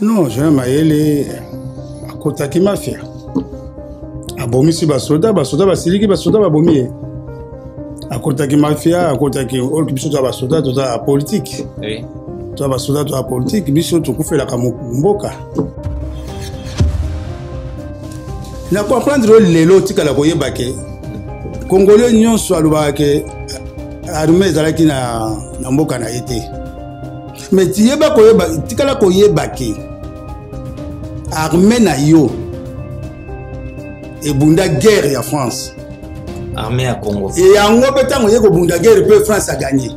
Non, général Mayele akotaki mafia. Abomisi basoda, basoda basiliki, basoda babomi ye. Akotaki mafia, akotaki oyo biso toza basoda toza ya politique. Oui. Toza basoda toza politique, biso tokufelaka mboka. Na comprendre oyo lelo otikala koyeba ke Congolais nyonso alobaka ke armée ezalaki na, na mboka na ye te. Mais tiyeba koyeba, tikala koyeba ke armée na yo ebunda guerre ya France. Armée ya Congo. E yango mpe ntango ye kobunda guerre mpe France a gagné.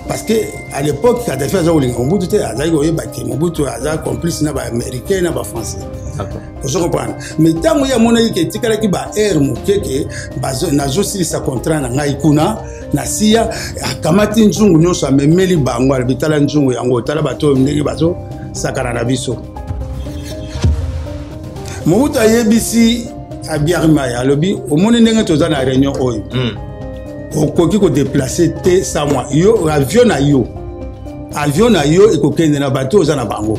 Parce que à l'époque Kadhafi aza kolinga Mobutu te, azalaki koyeba ke Mobutu aza complice na ba américain na ba français. Ozo comprendre? Mais ntango ye amonaki ke etikalaki ba heure moke ke nazosilisa contrat na ngai kuna na siya, akamati nzungu nyonso amemeli bango, alobi tala nzungu yango, tala bato oyo ndenge bazosakana na biso. Mobutu ayebisi Abiarimaya, alobi omoni ndenge toza na réunion oyo, okoki kodeplace te sans moi. Yo avion na yo, avion na yo ekokende na bato oza na bango.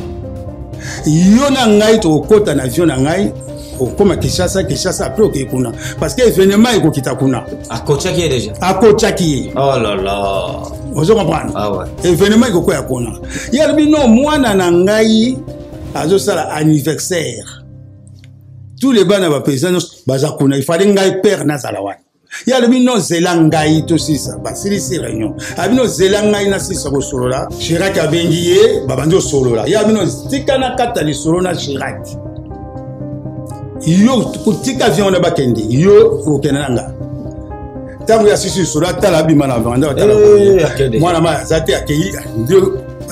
Yo na ngai tokokota na avion na ngai, okoma Kinshasa, Kinshasa après okei kuna parce que événement ekokita kuna. Akotiaki ye déjà. Akotiaki ye. Oh là là. Ozo comprendre? Ah ouais. Événement ekokwea kuna. Ye alobi non, mwana na ngai azosala anniversaire. Tous les bana ba président nyonso baza kuna, il fallait ngai père nazala wana. Ye alobi non, zela ngai tosisa, basilisi réunion. Alobi non, zela ngai nasisa kosolola. Chirac abengi ye, babandi kosolola. Ye alobi non, tika na kata lisolo na Chirac. Yo tika avion wana bakende, yo okende na nga. Ntango ya sisi lisolo, atala abima na vanda, atala akende. Mwana ma aza te, akei nde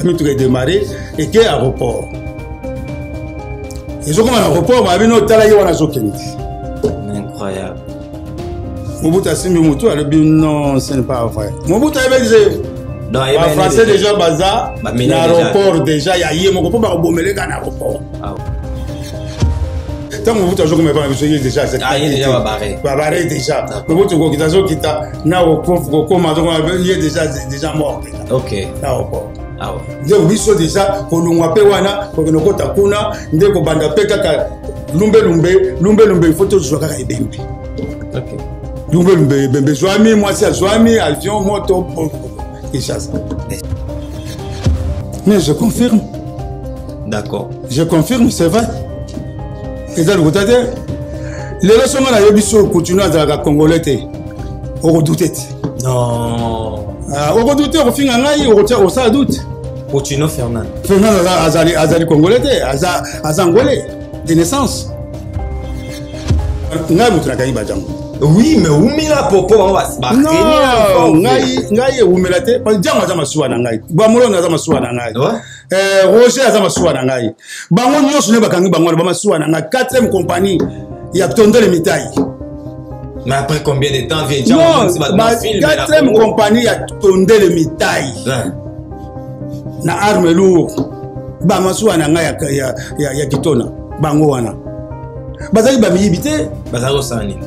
mituka edemare eke aéroport. Ezokoma na aéroport, babi no tala ye wana azokende. Incroyable. Mobutu asimbi motu, alobi non, ce n'est pas vrai. Mobutu ayebaki se Non, ayebaki ba français déjà. déjà baza Bameli na déjà. aéroport déjà ya ye moko mpo bakobomeleka na aéroport. Ah. Ntango Mobutu azokoma epai na biso, ye déjà Ah, ye déjà babarré. Babarré déjà. D'accord. Mobutu kokita, azokita na kokoma, azokoma ye déjà, déjà mort déjà. Ok. Na aéroport. Ah ouais. Nde biso déjà kolongwa mpe wana kokende kokota kuna, nde kobanda mpe kaka lumbelumbe, lumbelumbe, il faut tozwa kaka ebembe. Ok. Lumbelumbe, ebembe ezwami, mwasi azwami, avion, moto, Kinshasa. Mais je confirme. D'accord. Je confirme, c'est vrai. Eza lokuta te. Lelo songo nayebi so continue azalaka congolais te. Okodute te. Non. Ah, okodute, okofinga ngai, okotia osala doute. Coutinho Fernand. Fernand azali congolais te, aza angolais de naissance. Ngai moto nakangi bajango. Oui, mais umela popo bango ba Non, retenir. ngai ewumela te. Parce que Django aza masuwa na ngai. Bamolone aza masuwa na ngai. Ouais. Roger aza masuwa na ngai. Bango nyonso nde bakangi bango wana, ba masuwa na ngai. 4e compagnie ya Tondele Mitai. Mais après combien de temps vient Django Non, même si ba ba film na 4e Congo? compagnie ya Tondele Mitai. Ouais. Na arme lourde. Ba masuwa na ngai ya Kitona. Bango wana. Bazalaki ba miyibi te. Bazalaki kosala nini?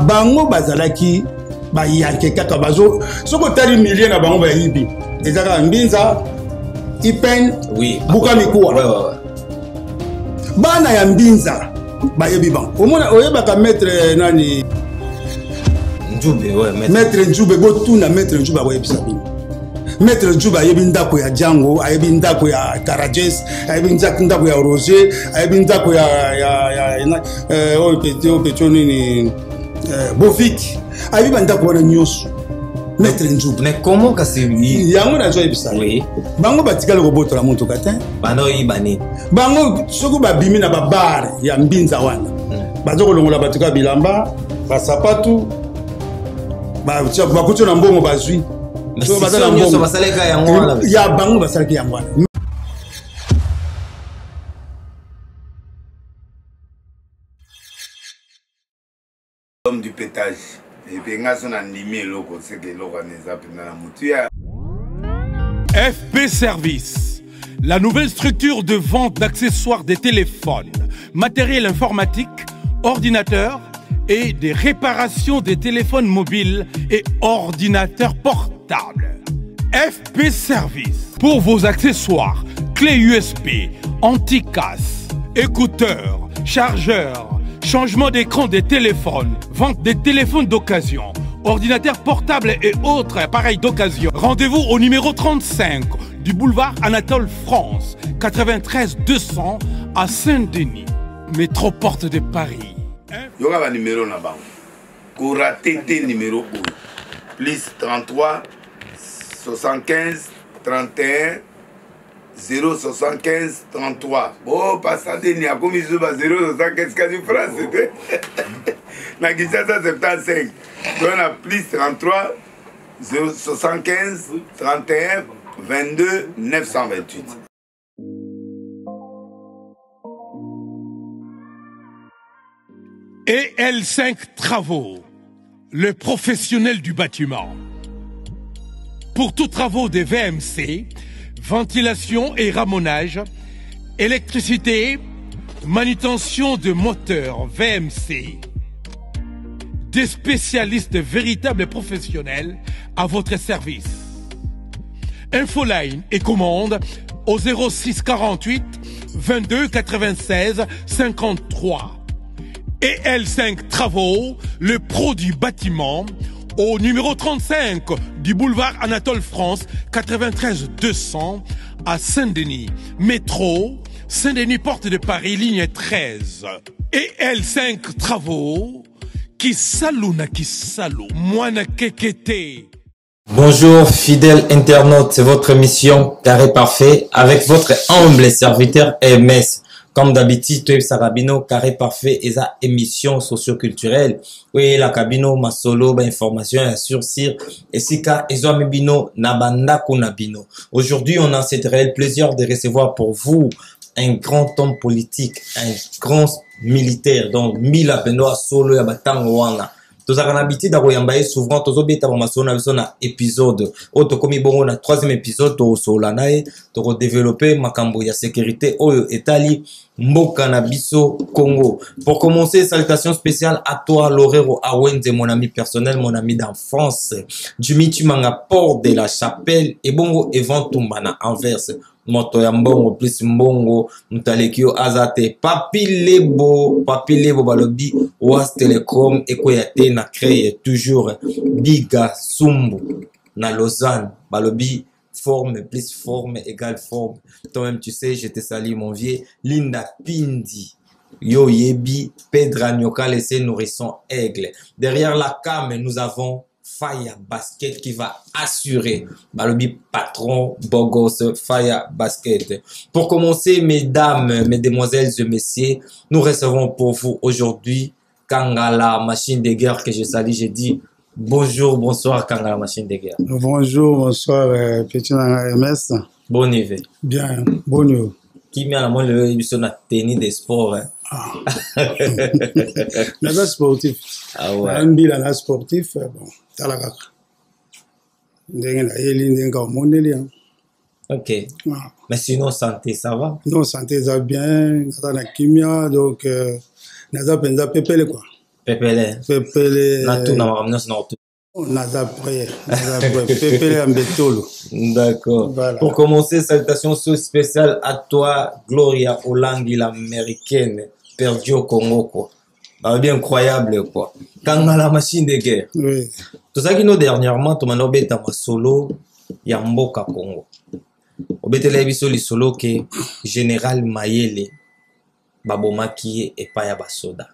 Bango bazalaki bayanke kaka bazo, soki otali milieu na bango bayibi eza kaka Mbinza, Ipen, Oui. Buka Mikuwa. Ouais, ouais, ouais. Bana ya Mbinza bayebi bango. Omona oyebaka maître nani? Njube, ouais, maître. Maître Njube, botuna maître Njube akoyebisa bino. Maître Njube ayebi ndako ya Django, ayebi ndako ya Karajes, ayebi ndako ya Roger, ayebi ndako ya oyo petit, oyo petit nini Bofik. Ayebi ba ndako wana nyonso. Maître Njube. Mais comment kasi yango nazoyebisa yo. Oui. Bango batikali kobotola motuka te. Banda oyiba nini? Bango soki babimi na ba bar ya Mbinza wana, baza kolongola bato kaka bilamba, basapatu, bakuti na mbongo bazwi. Mais Soki baza na sisio nyonso mbongo. basalaki yango wana. Ya bango basalaki yango wana. L'homme du pétage. Et puis nga so na ndimi eloko, c'est que eloko wana eza mpenza na motu ya FP Service, la nouvelle structure de vente d'accessoires des téléphones, matériel informatique, ordinateurs et des réparations des téléphones mobiles et ordinateurs portables. FP Service. Pour vos accessoires, clés USB, anti-casse, écouteurs, chargeurs, changement d'écran des téléphones, vente des téléphones d'occasion, ordinateurs portables et autres appareils d'occasion. Rendez-vous au numéro 35 du boulevard Anatole France, 93 200 à Saint-Denis, métro porte de Paris. Yoka ba numéro na bango. Ko rater te numéro oyo. Plus 33 75 31 075 33. Oh, pasta Deni akomi lisusu ba 075 kasi France te. Na Kinshasa 75. Donc na plus 33 075 31 22 928. EL5 Travaux, le professionnel du bâtiment. Pour tous travaux des VMC, ventilation et ramonage, électricité, manutention de moteurs VMC. Des spécialistes véritables et professionnels à votre service. Infoline et commande au 06 48 22 96 53. Et L5 Travaux, le pro du bâtiment, au numéro 35 du boulevard Anatole France, 93 200 à Saint-Denis. Métro, Saint-Denis, porte de Paris, ligne 13. Et L5 Travaux, qui salouna qui salou, moine kekete. Bonjour fidèles internautes, c'est votre émission Carré Parfait avec votre humble serviteur MS. Comme d'habitude, toyebisaka bino Carré Parfait eza émission socioculturelle oyo eyelaka bino masolo ba information ya sur sur esika ezwami bino na bandako na bino. Aujourd'hui, on a cet réel plaisir de recevoir pour vous un grand homme politique, un grand militaire, donc Mbila Pendo solo ya batango wana. Tozalaka na habitude ya koyamba ye souvent, tozobeta ba masolo na biso na épisode oyo tokomi bongo na troisième épisode, tokosolola na ye, tokodeveloppe makambo ya sécurité oyo etali mboka na biso Congo. Pour commencer, salutations spéciales à toi Lorero Awenze, mon ami personnel, mon ami d'enfance, Jimmy Chimanga, Port de la Chapelle, et bongo Evan Tumbana Anvers, moto ya mbongo plus mbongo, moto aleki yo aza te. Papi Lebo, Papi Lebo balobi Was Telecom ekweya te na créer toujours Biga Sumbu na Lausanne balobi forme plus forme égale forme. Toi-même tu sais, je te salue mon vieux Linda Pindi. Yo yebi Pedra Nyoka laissé nourrisson aigle. Derrière la cam, nous avons Fire Basket qui va assurer. Balobi patron Bogos Fire Basket. Pour commencer, mesdames, mesdemoiselles et messieurs, nous recevons pour vous aujourd'hui Kangala, machine de guerre que je salue. J'ai dit bonjour, bonsoir Kangala, machine de guerre. Bonjour, bonsoir, petit MS. Bon hiver. Bien, bon hiver. Qui met à la main le biso na tenue de sport, hein? Ah. Naza sportif. Ah ouais. Na mbila na sportif, bon, tala kaka. Ndenge na yeli, ndenge ka omoneli, hein. Ok. Ah. Mais sinon, santé, ça va? Non, santé, ça va bien. Naza na kimia, donc, naza penza pepele, quoi. Pepele. Pepele. Na tout, na makambo nyonso na tout. Naza prêt, naza prêt. Pepele ya mbetolo. D'accord. Voilà. Pour commencer, salutations spéciales à toi, Gloria Olangi, l'américaine, perdue au Congo, quoi. Bah, bien incroyable, quoi. Kanga la machine de guerre. Oui. Tozalaki no dernièrement, tomanda obeta masolo ya mboka Congo. Obetela biso lisolo ke Général Mayele babomaki ye epai ya basoda.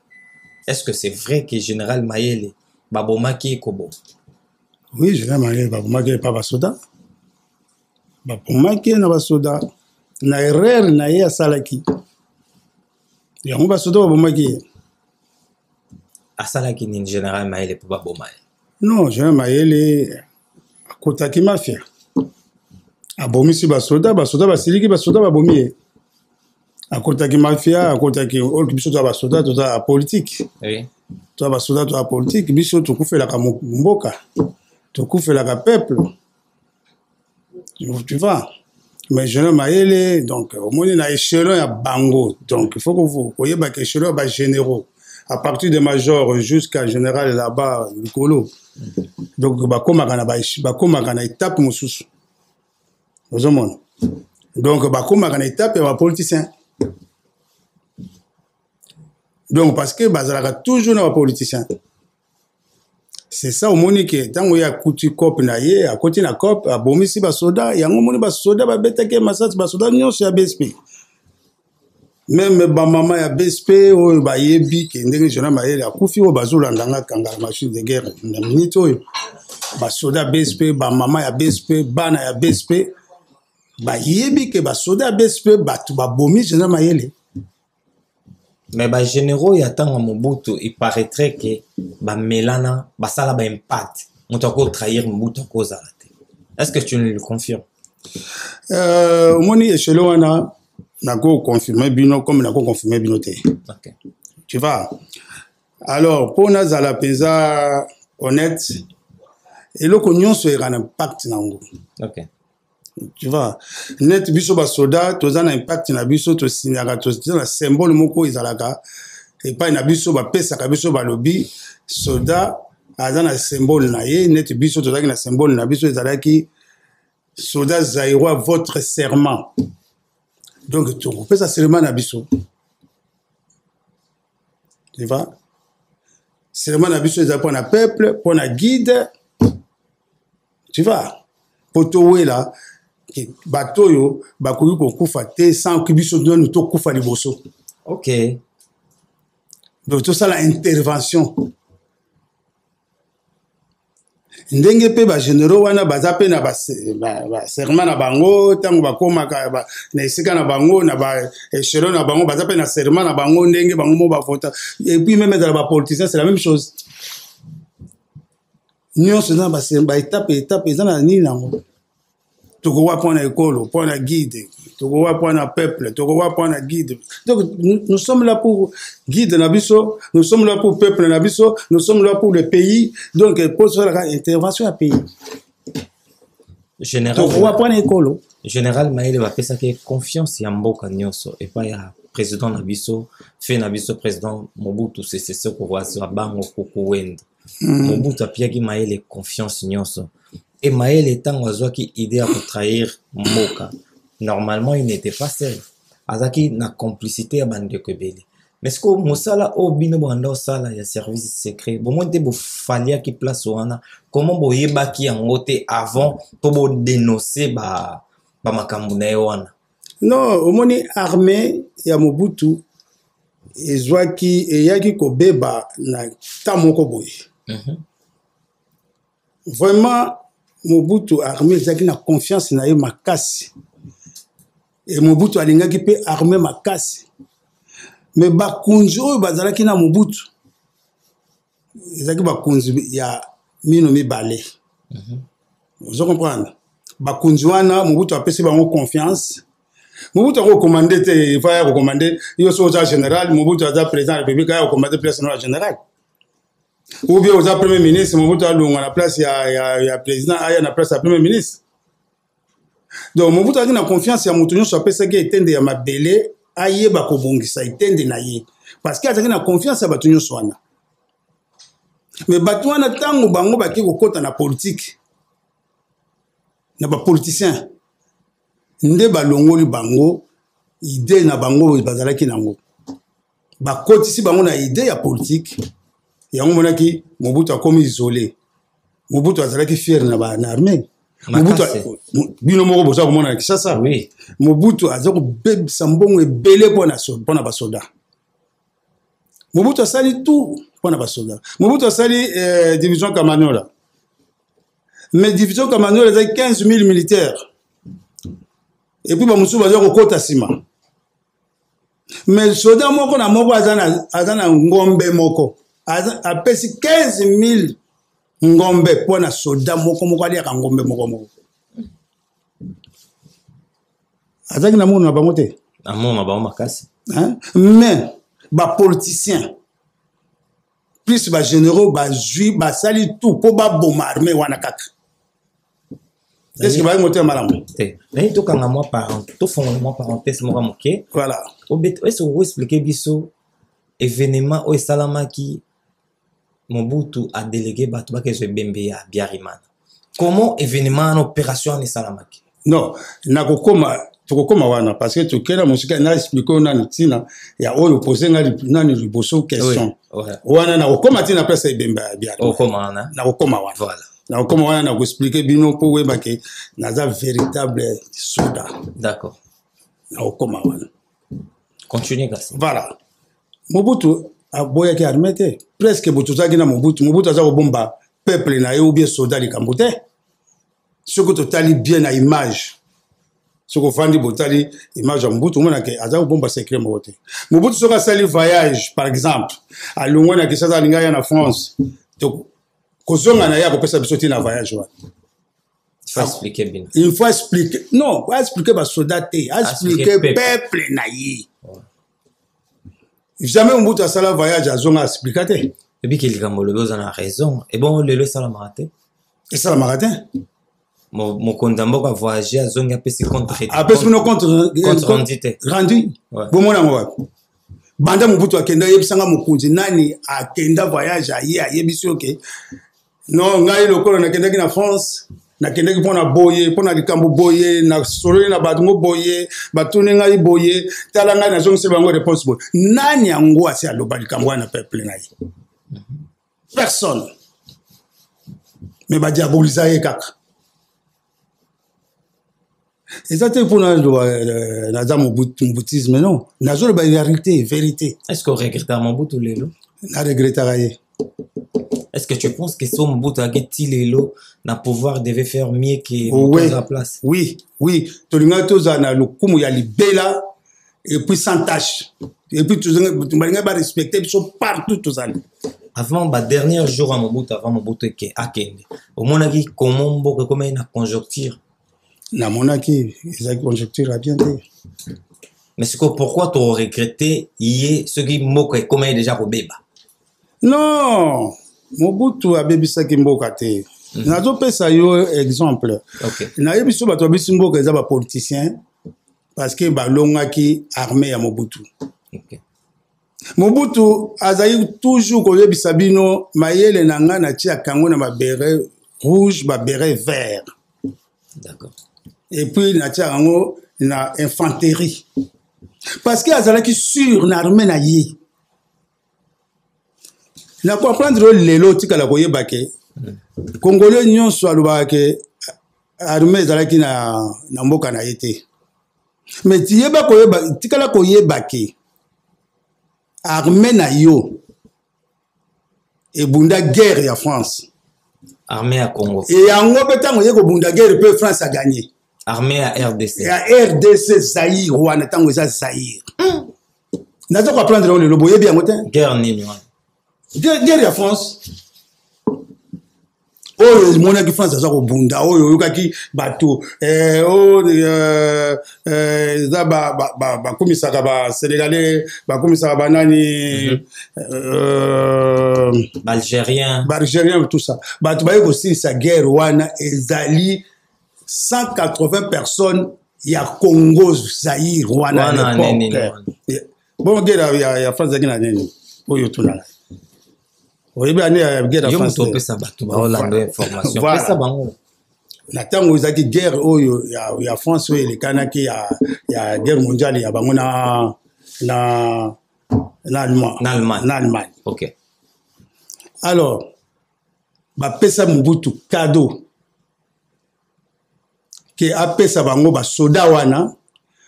Est-ce que c'est vrai que Général Mayele babomaki ye koboma? Oui, Général Mayele babomaki ye epai basoda. Babomaki ye na basoda. Na erreur na ye asalaki. Yango basoda babomaki ye. Asalaki nini Général Mayele po baboma ye? Non, Général Mayele akotaki mafia. Abomisi basoda, basoda basiliki, basoda babomi ye. Akotaki mafia, akotaki oyo biso toza basoda, toza ya politique. Oui. Toza basoda, toza politique, biso tokufelaka mboka, tokufelaka peuple. Tu vois? Mais Général Mayele, donc, omoni na échelon ya bango. Donc, il faut que vous koyebaka échelon ya ba généraux. À partir de major jusqu'à général là-bas, likolo. Donc, bakomaka na ba, bakomaka na étape mosusu. Ozomona, donc bakomaka na étape ya bapoliticien. Donc parce que bazalaka toujours na bapoliticien, c'est ça. Omoni ke ntango ye akuti cope na ye, akoti na cope, abomisi basoda yango. Omoni basoda babetaki ye masasi, basoda nyonso ya BSP, même bamama ya BSP oyo bayebi ke ndenge Général Mayele akufi, oyo bazolanda nga kanga machine de guerre na minute oyo, basoda BSP, bamama ya BSP, bana ya BSP bayebi ke basoda ya BSP bato babomi Général Mayele. Mais bagénéraux ya ntango ya Mobutu, il paraîtrait ke bamelana, basala baimpact, moto akotrahir Mobutu akozala te. Est ce que tu nous le confirmes? Omoni échelon wana, nakoconfirme bino comme nakoconfirme bino te. Tu vois, alors mpo nazala mpenza honnête, eloko nyonso eka na impact na yango. Tu vois, net biso basoda toza na impact na biso, tosignaka, toza na symbole moko ezalaka epai na biso, bapesaka biso, balobi soda aza na symbole na ye. Neti biso tozalaki na symbole na biso, ezalaki "Soda zaïrois, votre serment". Donc tokopesa serment na biso, tu vois, serment na biso eza mpo na peuple, mpo na guide, tu vois, mpo towela bato oyo bakoki kokufa te sans que biso nanu tokufa liboso. Donc tosala intervention. Ndenge mpe bagénéraux wana baza mpe na baserment na bango, ntango bakomaka na esika na bango, na baéchelon na bango, baza mpe na serment na bango, ndenge bango mo bavota. Et puis même ezala bapoliticien, c'est la même chose. Nyonso eza na baétape, étape eza na nini yango. Tokowa mpo na ekolo, mpo na guide, tokowa mpo na peuple, tokowa mpo na guide. Donc nous sommes là pour guide na biso, nous sommes là pour peuple na biso, nous sommes là pour le pays. Donc po tosalaka intervention ya pays. Général, tokowa mpo na ekolo. Général Mayele, bapesaki confiance ya mboka nyonso epai ya président na biso, fe na biso, président Mobutu Sese Seko wa Bango Kuku Wendo. Mobutu apiaki Mayele confiance nyonso e Mayele, ntango azwaki idée ya kotrahir mboka, normalement il n'était pas seul, azalaki na complicité ya bandeko ebele. Mais sikoyo mosala oyo bino banda osala ya service secret, bomoni te bofaliaki place wana? Comment boyebaki yango te avant mpo bodénonce bamakambo na ye wana? Non, omoni, armée ya Mobutu ezwaki, eyaki kobeba na ta moko boye. Vraiment Mobutu, armée ezalaki na confiance na ye makasi e Mobutu alingaki mpe armée makasi. Mais bakonzi oyo bazalaki na Mobutu ezalaki bakonzi ya mino mibale. Ozo comprendre, bakonzi wana Mobutu apesi bango confiance. Mobutu akokomande te, ifa ya kokomande yo. So oza général, Mobutu aza président ya république, aya kokomande place no ya général, ou bien oza premier ministre, Mobutu alongwa na place ya président, aya na place ya premier ministre. Donc Mobutu azalaki na confiance ya moto nyonso apesaki etende ya mabele, ayeba kobongisa etende na ye, parce que azalaki na confiance ya bato nyonso wana. Mais bato wana, ntango bango bake kokɔta na politike, na bapoliticien, nde balongoli bango idée na bango bazalaki nango, bakotisi bango na idée ya politike. Yango monaki Mobutu akomi isolé. Mobutu azalaki fier na armée. Mobutu, bino moko boza komona na Kinshasa, Mobutu aza kobebisa mbongo ebele mpona basoda. Mobutu asali tout mpona basoda. Mobutu asali division Kamanyola, mais division Kamanyola ezali 15 000 militaires et puis bamosusu baza kokɔta nsima. Mais soda moko na moko aza na ngombe moko. Apesi 15 000 ngombe mpo na soda moko moko aliaka ngombe moko moko. Azalaki na mono na bango te. Amour na bango makasi. Mais bapoliticien plus bagénéraux bazwi, basali tout mpo baboma armée wana kaka. Est ce que bayi motema malamu? Te, nayi tokanga mwa parent, tofongola mwa parenthèse moko moke. Voilà. Ese okoexplike biso événement oyo esalamaki, Mobutu adélégué bato bakezwa ebembe ya Habyarimana? Comment événement wana, opération wana esalamaki? Non, nakokoma, tokokoma wana parce que tokenda mosika. Na explique oyo nani ntina ya oyo opose nga nani liboso question. Oui, ouais. Wana nakokoma ntina place ya ebemba ya biala. Okoma wana. Nakokoma wana. Voilà. Nakokoma wana, nakoexplike bino mpo oyeba ke naza véritable soda. D'accord. Nakokoma wana. Continue kasi. Voilà, Mobutu aboyaki armée te. Presque boto tozalaki na Mobutu. Mobutu aza kobomba peuple na ye ou bien soda likambo te. Soki totali bien na image, soki ofandi botali image ya Mobutu, omonake aza kobomba secret moko te. Mobutu soki asali voyage, par exemple alongwe na Kinshasa, alingi aya na France, kozonga na ye akopesa biso ntina voyage wana. Il faut expliquer bino. Il faut expliquer, non, expliquer basoda te, expliquer peuple na ye. Jamais Mobutu asala voyage, azonga, explika te. Ebiki likambo olobi, oza na raison. Ebongo lelo esalamaka te? Esalamaka te. Mokonzi ya mboka voyage, azongi, apesi compte. Apesi bino compte. Compte rendu te. Rendu. Bomona yango wapi? Banda Mobutu akenda, ayebisanga mokonzi nani akenda voyage, aye, ayebisi yo ke non, ngai lokola nakendaki na France, nakendaki mpo na boye, mpo na likambo boye, nasololi na bato ngo boye, batuni ngai boye, tala ngai nazongiseli bango réponse boye. Nani yango asi aloba likambo wana peuple na ye? Personne. Mais badiabolisa ye kaka. Eza te mpona loba naza mobutisme, non, nazoloba vérité, vérité. Est ce que oregrettaka Mobutu lelo? Naregrettaka ye. Est ce que tu penses que so Mobutu ayaki ti lelo na pouvoir, devait faire mieux que Oui. la place? Oui, tolingaki tozala na lokumu ya libela et puis sans tâche, et puis balingaki barespecte biso partout tozali. Avant badernier jour ya Mobutu, avant Mobutu eke akende, omonaki komo mboka ekomaki na conjoncture? Namonaki ezalaki conjoncture ya bien te. Mais sikoyo, pourquoi toregrete ye soki mboka ekomaki déjà kobeba? Non, Mobutu abebisaki mboka te. Nazopesa yo exemple. Nayebi so bato babisi mboka eza bapoliticien parce que balongaki armée ya Mobutu. Mobutu azali toujours koyebisa bino: mayele na ngai natiaka yango na baberet rouge, baberet vert. Et puis natiaka yango na infanterie parce que azalaki sûr na armée na ye. Na comprendre oyo lelo otikala koyeba ke Congolais nyonso alobaka ke armée ezalaki na mboka na ye te, mais tiyeba koyeba, tikala koyeba ke armée na yo ebunda guerre ya France. Armée ya Congo. E yango mpe ntango ye kobunda guerre mpe France aganye. Armée ya RDC. Ya RDC, Zaire wana, ntango eza Zaire. Naza koapprendre yango lelo, boyebi yango te. Guerre nini wana? Guerre ya France oyo emonaki France aza kobunda, oyo oyokaki bato oyo eza bakumisaka basénégalais, bakumisaka banani, Baalgérien. Baalgérien, tout ça. Bato baye kosilisa guerre wana ezali 180 personnes ya Congo Zaire wana. Wana nini? Bon, guerre ya France ezalaki na nini oyo tunana? Oyebi ane ya guerre ya Yo France? moto opesa bato baolanda information. Voilà. Pesa bango. Na ntango ezalaki guerre oyo ya France oyo elekanaki ya guerre mondiale ya bango na Allemagne. Na Allemagne. Na Allemagne. Alors bapesa Mobutu cadeau ke apesa bango basoda wana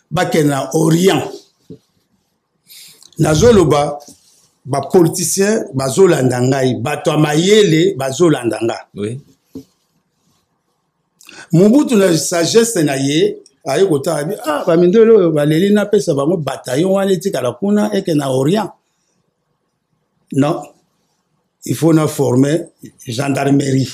bakende na Orient. Nazoloba, bapoliticien bazolanda ngai, bato ya mayele bazolanda nga. Mobutu na sagesse na ye aye kotala bi: ah, bamindele oyo baleli, napesa bango bataillon wana etikala kuna, eke na Orient? Non, il faut na former gendarmerie.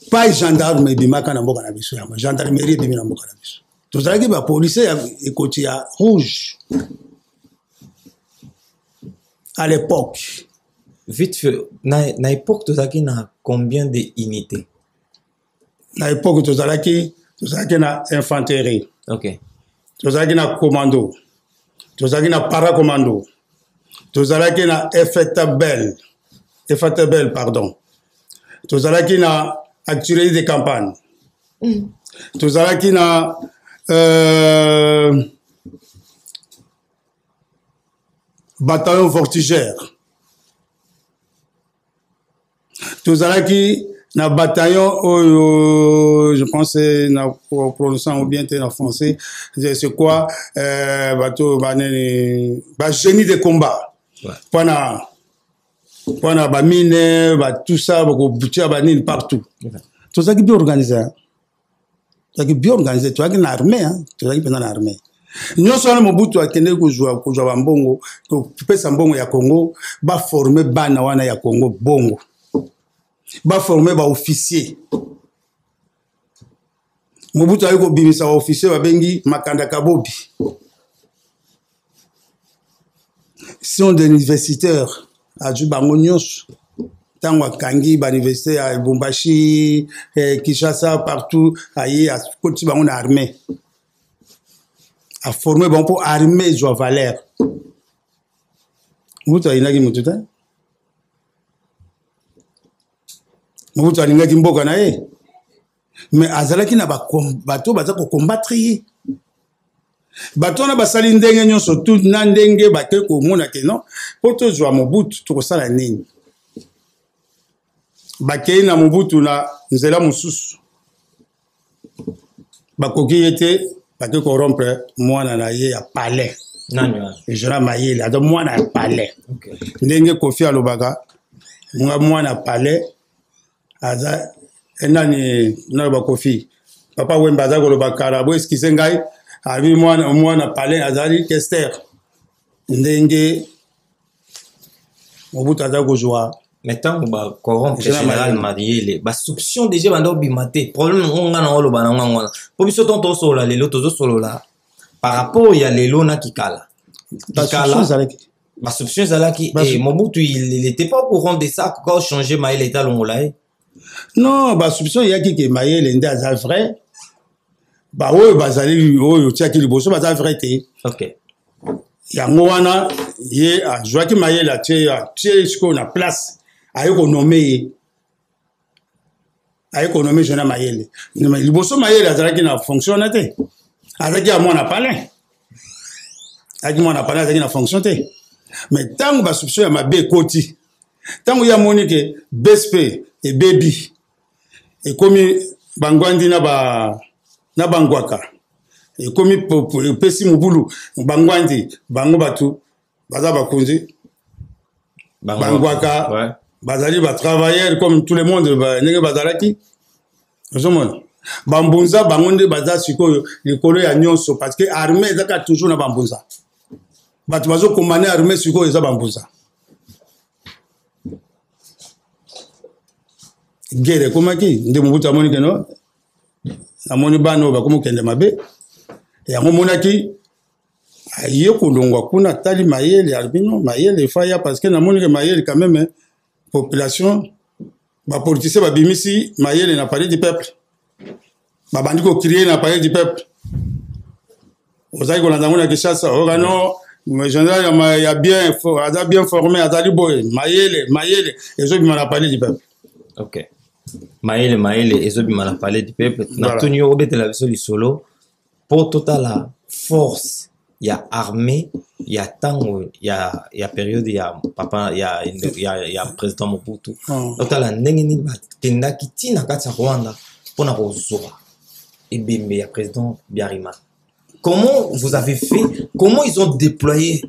Pas gendarme ebimaka na mboka na biso yango, gendarmerie ebimi na mboka na biso. Tozalaki bapolisier ya ekoti ya rouge à l'époque. Vite fait, na époque tozalaki na combien de unités? Na époque tozalaki na infanterie, tozalaki na commando, tozalaki na paracommando, tozalaki na FTBL, FTBL pardon, tozalaki na artillerie de campagne. Tozalaki na bataillon voltigeur, tozalaki na bataillon oyo, je pense na prononçant ou bien te na français, c'est quoi, bato banene, bagénie de combat mpona bamine, ba tout ça, bakobutia banini partout. Tozalaki bien organisé, tozalaki bien organisé, tozalaki na armée, tozalaki mpenza na armée nyonso wana. Mobutu akendeki kozwa bambongo, kopesa mbongo ya Congo, baforme bana wana ya Congo, bongo baforme baofficier. Mobutu ayi kobimisa baofficier babengi Makanda, Kabobi, sont des universitaires. Azwi bango nyonso. Ntango akangi bauniversité ya Lubumbashi, Kinshasa, partout, aye akoti bango na armée, aforme bango mpo armée ezwa valeur. Mobutu alingaki motu te, Mobutu alingaki mboka na ye, mais azalaki na bato baza kocombattre ye. Bato wana basali ndenge nyonso tu na ndenge bake komona ke non, mpo tozwa Mobutu tokosala nini. Bakei na Mobutu na nzela mosusu, bakoki ye te, bake korompre mwana na ye ya palais. Nani wana? Général Mayele aza mwana ya palais. Ndenge Kofi alobaka nga mwana palais aza nani, naloba Kofi, Papa Wemba aza koloba kala bo excuse ngai, abi mwana palais azali Kester. Ndenge Mobutu aza kozwa. Mais ntango bacorrompre général Mayele, basoupçon déjà banda obima te. Problème ngo nga na oloba na ngango wana, mpo biso ntango tozosolola lelo, tozosolola par rapport ya lelo na kikala. Kikala basoupçon ezalaki et Mobutu, il était pas au courant de ça, koka changer Mayele ete alongola ye. Non, basoupçon eyaki ke Mayele nde aza vrai, baoyo bazali oyo otiaki liboso baza vrai te. Yango wana ye azwaki Mayele, atie sikoyo na place, aye konommer ye, aye konommer jeune Mayele. Liboso Mayele azalaki na fonction wana te, azalaki ya mwana palin, azalaki mwana palin, azalaki na fonction te. Mais ntango basoupçon ya mabe ekoti, ntango ye amoni ke BSP ebebi, ekomi bangwandi na bangwaka, ekomi epesi mobulu, bangwandi bango bato baza bakonzi, bangwaka bazali batravailleur comme tout le monde ndenge bazalaki. Ozomona bambunza bango nde baza sikoyo likolo ya nyonso, parce que armée ezaka toujours na bambunza. Bato bazokomane armée sikoyo eza bambunza. Guerre ekomaki nde Mobutu amoni keno namoni bana oyo bakomi kokende mabe. Yango omonaki aye kolongwa kuna, atali Mayele, alobi non, Mayele efaya, parce que namoni ke Mayele quand même, population, bapoliticien babimisi Mayele na Palais du Peuple, babandi kocrier na Palais du Peuple. Ozali kolanda yango na Kinshasa, oyoka no général ya bien, aza bien formé, azali boye, Mayele, Mayele ezobima na Palais du Peuple. Ok, Mayele, Mayele ezobima na Palais du Peuple. Natuni yo obetela biso lisolo mpo totala force ya armée ya ntango ya période ya papa ya président Mobutu. Totala ndenge nini bakendaki ntina kati ya Rwanda mpona kozwa ebembe ya président Habyarimana. Comment vous avez fait? Comment ils ont déployé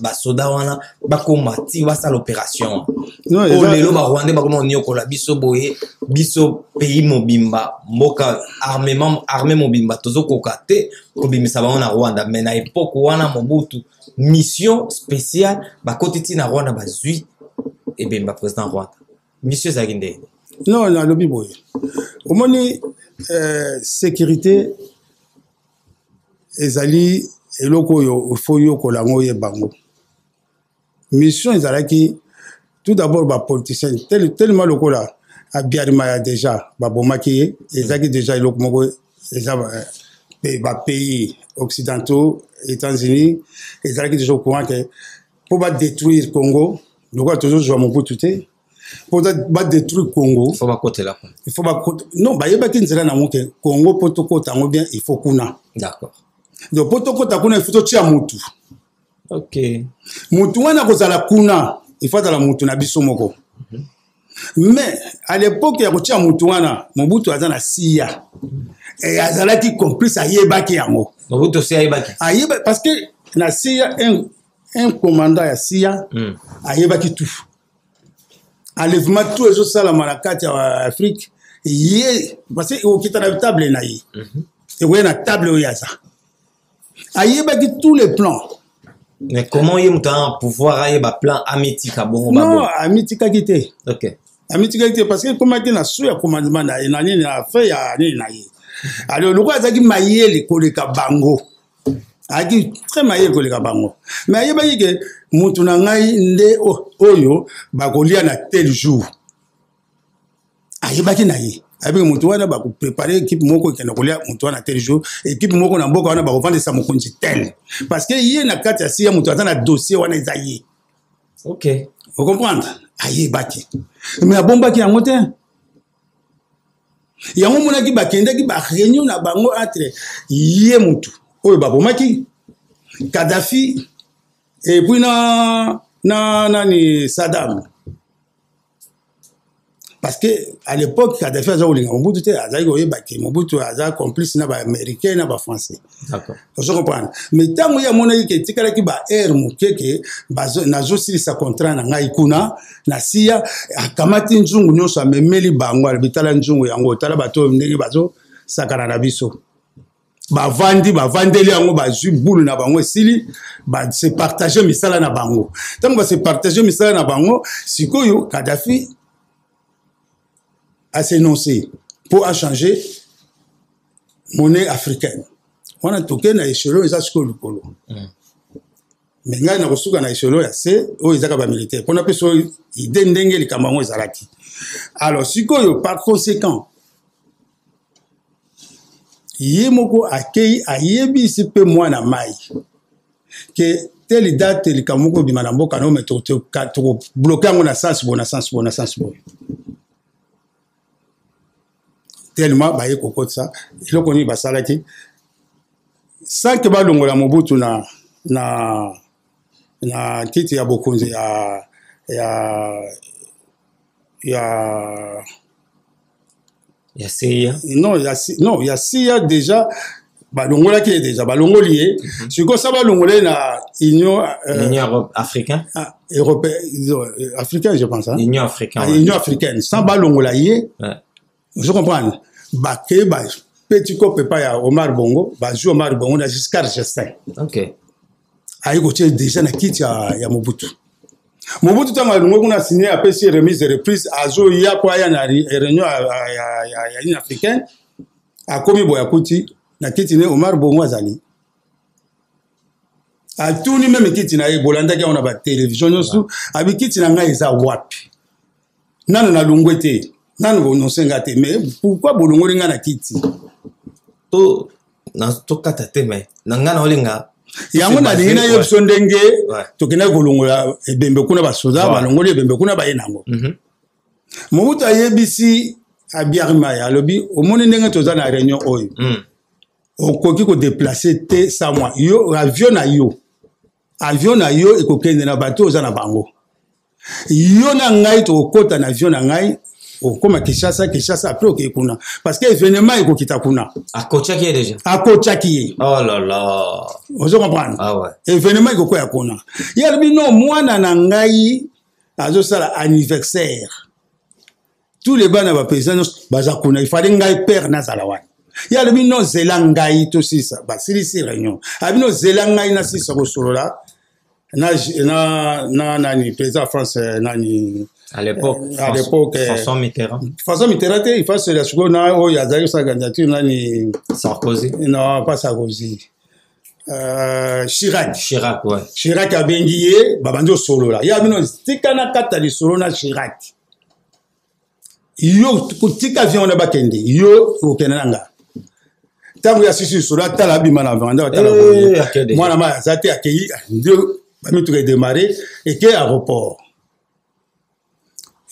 basoda wana bakoma ti basala opération oyo lelo barwandais bakoma koniokola biso boye? Biso pays mobimba, mboka, armement, armée mobimba, tozokoka te kobimisa bango na Rwanda. Mais na époque wana Mobutu, mission spéciale, bakoti ti na Rwanda, bazwi ebemba président Rwanda. Mission ezalaki ndenge? Non, nalobi boye, omoni, sécurité ezali eloko oyo faut yokola yango, oyeba yango. Mission ezalaki tout d'abord bapoliticien tellement lokola Habyarimana ya déjà babomaki ye, ezalaki déjà eloko moko eza bapays occidentaux, États-Unis ezalaki déjà au courant ke mpo badétruire Congo lokola tozozwa Mobutu te. Mpo badétruire Congo, faut bakotela kuna. Il faut bakota. Non, bayebaki nzela nango ke Congo, mpo tokota yango bien, il faut kuna. Donc mpo tokota kuna, il faut totia mutu. Mutu wana kozala kuna, il faut azala mutu na biso moko. Mais à l'époque ya kotia mutu wana, Mobutu aza na CIA e azalaki complice, ayebaki yango. Mobutu osi ayebaki? Ayeba, parce que na CIA, un commandant ya CIA ayebaki tout enlèvement, tout ezosalama na kati ya Afrique. Ye, parce que ekokita na table na ye, ekoya na table oyo aza, ayebaki tous les plans. Mais comment ye moto aza na pouvoir ayeba plan, amitika bongo? Non, amitikaki te. Amitikaki te, parce que ekomaki na su ya commandement na ye, na nini, na fin ya nini na ye. Alors lokola azalaki mayele koleka bango, azalaki très mayele koleka bango, mais ayebaki ke mutu na ngai nde oyo bakolia na tel jour. Ayebaki na ye, ayebaki motu wana bakoprépare équipe moko ekende kolia motu wana tel jour, équipe moko na mboka wana bakovandisa mokonzi tel, parce que ye na kati ya CIA, moto aza na dossier wana eza ye. Ocomprendre? Ayebaki, mais abombaki yango te. Yango omonaki bakendaki baréunion na bango entre ye motu oyo babomaki Kadhafi et puis na nani, Saddam, parce que à l'époque Kadhafi aza kolinga Mobutu te. Azalaki koyeba ke Mobutu aza complice na baaméricain, na bafrançais. Ozo comprendre? Mais ntango ye amonaki ke etikalaki baheure moke ke nazosilisa contrat na ngai kuna na CIA, akamati nzungu nyonso, amemeli bango, alobi: "Tala nzungu yango, tala bato oyo ndenge bazosakana na biso." Bavandi, bavandeli yango, bazwi bulu na bango, esili, base partage misala na bango. Ntango base partage misala na bango, sikoyo Kadhafi as'énoncé mpo achanger monnaie africaine wana. Toke na échelon eza sikoyo likolo. Mais ngai nakosuka na échelon ya se oyo ezaka bamilitaire, mpona mpe oyo idée ndenge likambo yango ezalaki. Alors sikoyo, par conséquent, ye moko akei, ayebisi mpe mwana mai ke telle date likambo moko ebima na mboka na yo, mais tokobloquer yango na sens boye, na sens boye, na sens boye. Tellement baye kokotisa eloko nini basalaki sans ke balongola Mobutu na kiti ya bokonzi ya Ya CIA. Non, ya, non, ya CIA déjà balongolaki ye, déjà balongoli ye. Sikoyo sa balongola ye na Union L'Union africaine. Ah, européen, africain, je pense, hein? Union africaine. Ah, ouais. Union africaine, sans balongola ye. Je comprends, bakei, bapeti kope epai ya Omar Bongo, bazwi Omar Bongo na Giscard Gestin. Ayi kotia déjà na kiti ya Mobutu. Mobutu ntango alongwe kuna, signé, apesi remise reprise, azoya po aya na réunion ya Union africaine. Akomi boye, akuti na kiti ne Omar Bongo azali. Atuni même kiti na ye, bolandaki yango na batelevizio nyonso, abi: "Kiti na ngai eza wapi? Nano nalongwe te, nano bononse nga te, mais pourquoi bolongoli ngai na kiti?" To tokata te, mais na ngai na olinga Yango nalingi nayebi biso ndenge tokendaki kolongola ebembe kuna, basoda balongoli ebembe kuna, baye nango. Mobutu ayebisi Abiarimaya, alobi: "Omoni ndenge toza na réunion oyo, okoki kodéplacer te sans moi. Yo, avion na yo ekokende na bato oza na bango. Yo na ngai tokokɔta na avion na ngai, okóma Kinshasa. Kinshasa, après okei kuna, parce que événement ekokita kuna." Akotiaki ye déjà. Akotiaki ye. Oh là là. Ozo comprendre? Ah ouais. Événement ekokoya kuna. Ye alobi: "Non, mwana na ngai azosala anniversaire, tous les bana baprésident nyonso baza kuna, il fallait ngai père nazala wana." Ye alobi: "Non, zela ngai tosisa." Basilisi réunion, alobi: "No, zela ngai nasilisa kosolola na nani, président ya France, nani." À l'époque. À l'époque. François Mitterrand. François Mitterrand te, il faut sikoyo na oyo azalaki kosala candidature, nani? Sarkozy. Non, pas Sarkozy. Chirac. Chirac, ouais. Chirac, abengi ye, babandi osolola. Ye abino: "Tika na kata lisolo na Chirac. Yo tika avion wana bakende, yo okende na nga." Ntango ya sisi lisolo, atala, abima na vanda, atala mwana mai aza te. Akei nde, bamituka edémarrer, eke aéroport.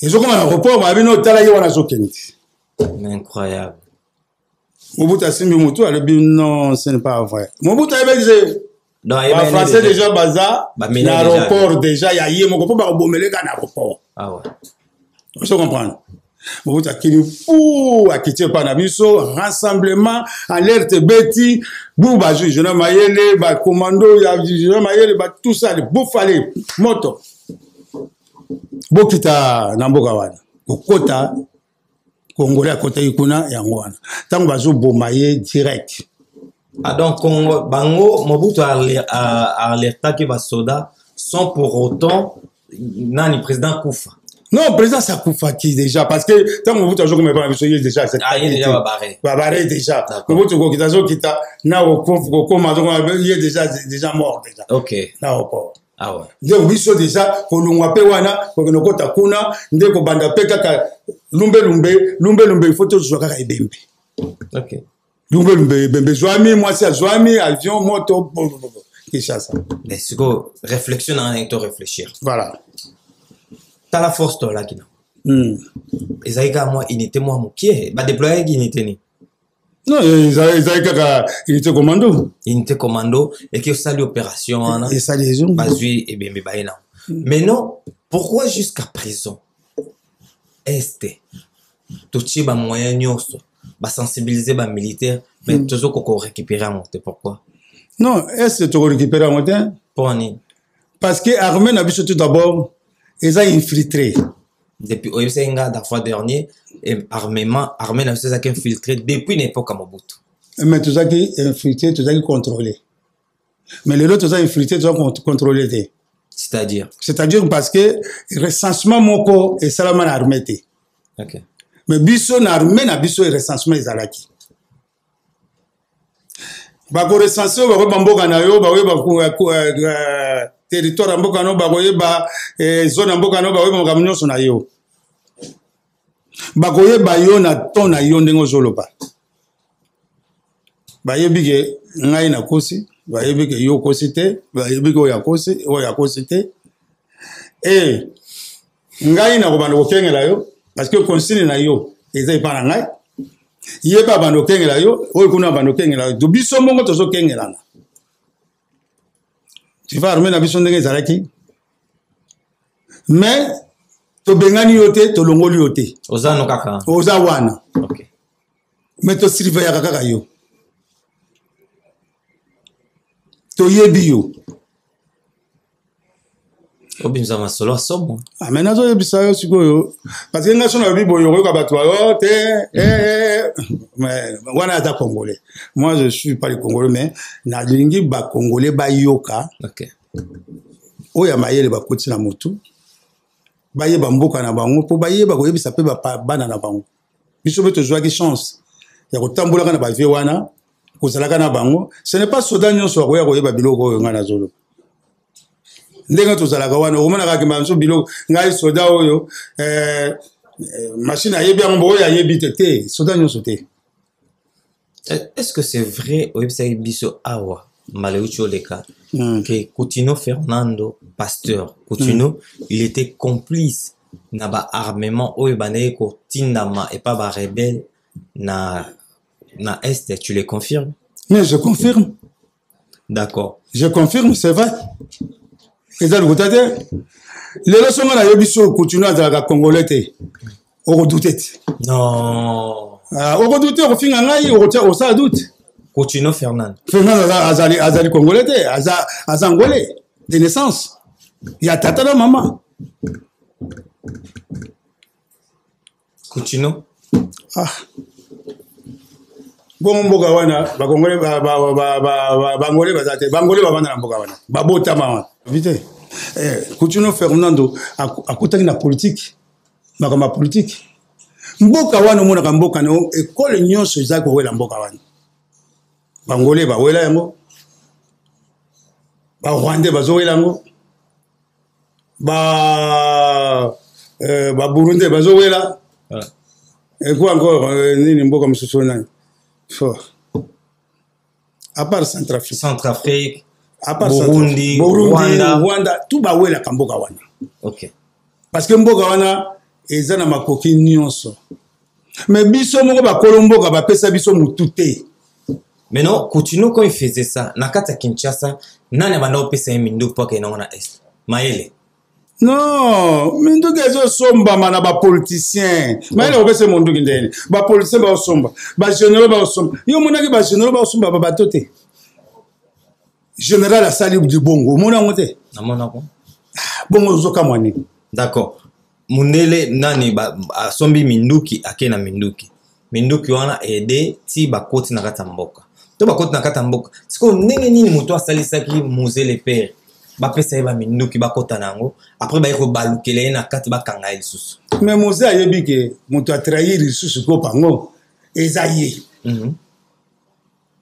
Ezokoma na aéroport, babino otala ye wana azokende. Incroyable. Mobutu asimbi motu, alobi non, ce n'est pas vrai. Mobutu ayebaki se bafrançais déjà baza na aéroport déjà ya ye moko mpo bakobomeleka na aéroport. Ah ouais. Ozo comprendre? Mobutu akimi pu akiti epai na biso, rassemblement, alerte ebeti bu, bazwi jona mayele, bacommando ya jona mayele, tout ça, bofale moto bokita na mboka wana kokota. Congolais akotaki kuna, yango wana ntango bazoboma ye direct. Ah, donc Congo, bango Mobutu alertaki basoda sans pour autant nani président kufa. Non, président sakufaki déjà, parce que ntango Mobutu azokoma epa na biso, ye déjà Ah, ye déjà babare. Babare déjà. Mobutu kokita, azokita na kokoma, azokoma, ye déjà mort déjà. Na aéroport. Ah ouais. Nde biso déjà kolongwa mpe wana, kokende kota kuna nde kobanda mpe kaka lumbelumbe lumbelumbe, il faut tozwa kaka ebembe. Lumbelumbe, ebembe ezwami, mwasi azwami, avion, moto, Kinshasa. Mais sikoyo réflexion na nga, to réfléchir. Voilà. Tala force tolaki na ezalaki kaka mwa unité mwa mokie, badéployaki unité nini? Non, ezali kaka unité commando. Unité commando eke osali opération wana. Esali, ezongi. Bazwi ebembe, baye nango. Mais non, pourquoi jusqu'à présent este totie bamoyen nyonso, basensibiliser bamilitaire, mais tozokoka korécupérer yango te? Pourquoi? Non, est tokorécupérer yango te. Mpo nini? Parce que armée na biso tout d'abord eza infiltré. Depuis oyebisaki nga la fois dernier, armement, armée na biso ezalaki infiltré depuis na époque ya Mobutu. Mais tozalaki infiltré, tozalaki contrôlé, mais lelo toza infiltré, toza contrôlé te. C'est-à-dire? C'est-à-dire parce que recensement moko esalama na armée te. Mais biso na armée na biso recensement ezalaki. Bakorecense oyo, bakoyeba mboka na yo, bakoyeba territoire ya mboka na yo, bakoyeba zone ya mboka na yo, bakoyeba makambo nyonso na yo, bakoyeba yo na ton na yo ndenge ozoloba. Bayebi ke ngai nakosi, bayebi ke yo okosi te, bayebi ke oyo akosi, oyo akosi te. E ngai nakobanda kokengela yo parce que consigne na yo eza epa na ngai. Ye mpe abanda kokengela yo, oyo kuna abanda kokengela yo, biso moko tozokengelana. Tu vois armée na biso ndenge ezalaki, mais tobengani yo te, tolongoli yo te. Oza no kaka. Oza wana. Mais tosurveillaka kaka yo, toyebi yo. Obimisa masolo asomo. Ah, mais nazoyebisa yo sikoyo, parce que ngai so nalobi boye, okoyoka bato bayo te eh, mais wana aza congolais. Moi, je suis pas le congolais, mais nalingi bacongolais bayoka. Oyo ya mayele bakoti na motu, bayeba mboka na bango mpo bayeba koyebisa mpe bana na bango. Biso mpe tozwaki chance ya kotambolaka na bavie wana, kozalaka na bango. Ce n'est pas soda nyonso akoya koyeba biloko oyo ngai nazoloba. Ndenge tozalaka wana, okomonaka kima biso biloko. Ngai soda oyo machine ayebi yango, oyo ayebi te te, soda nyonso te. Est-ce que c'est vrai oyebisaki biso awa mbala euti oleka que Coutinho Fernando, pasteur Coutinho, il était complice na baarmement oyo bandaki kotindama epa barebelle na est? Tu le confirmes? Mais je confirme. D'accord. Je confirme, c'est vrai, eza lokuta te. Lelo songo nayebi so Coutinho azalaka congolais te, okodouter te. Non. Ah, okodouter, okofinga ngai, okotia osala doute. Coutinho Fernando. Fernando azali congolais te, aza angolais de naissance ya tata na mama. Coutinho. Ah. Bongo mboka wana bakongole, bangole baza te, bangole bavanda na mboka wana, babotama wana vite. Coutinho Fernando akutaki na politike, makambo ya politike. Mboka wana omonaka mboka na ekole nyonso eza kowela mboka wana. Bangole bawela yango, barwandais bazowela yango, ba baburundais bazowela. Et quoi encore? Nini mboka mosusu nani fort à part Centrafrique? Centrafrique. À part Burundi. Burundi. Rwanda. Rwanda, tout bawelaka mboka wana. Parce que mboka wana eza na makoki nyonso, mais biso moko bakolo mboka bapesa biso mutu te. Mais non, Kutino, quand il faisait ça na kati ya Kinshasa, nani abanda kopesa ye minduki mpo akende nango na Est? Mayele? Non, minduki ezosombama na bapoliticien. Mayele kopesa monduki ndeni? Bapoliticien baosomba, bagénéraux baosomba. Yo omonaki bagénéraux baosomba babato te? Général asali libongo, omoni yango te? Namonako. Ah, bongo ozokamwa nini? D'accord. Mundele nani asombi minduki, ake na minduki, minduki wana ede ti bakoti na kati ya mboka, to bakoti na kati ya mboka. Sikoyo ndenge nini moto asalisaki Mzee le père, bapesa ye baminduki, bakota na yango, après baye kobalukela ye na kati, bakanga ye lisusu? Mais Mzee ayebi ke moto atrahir lisusu kopa yango eza ye.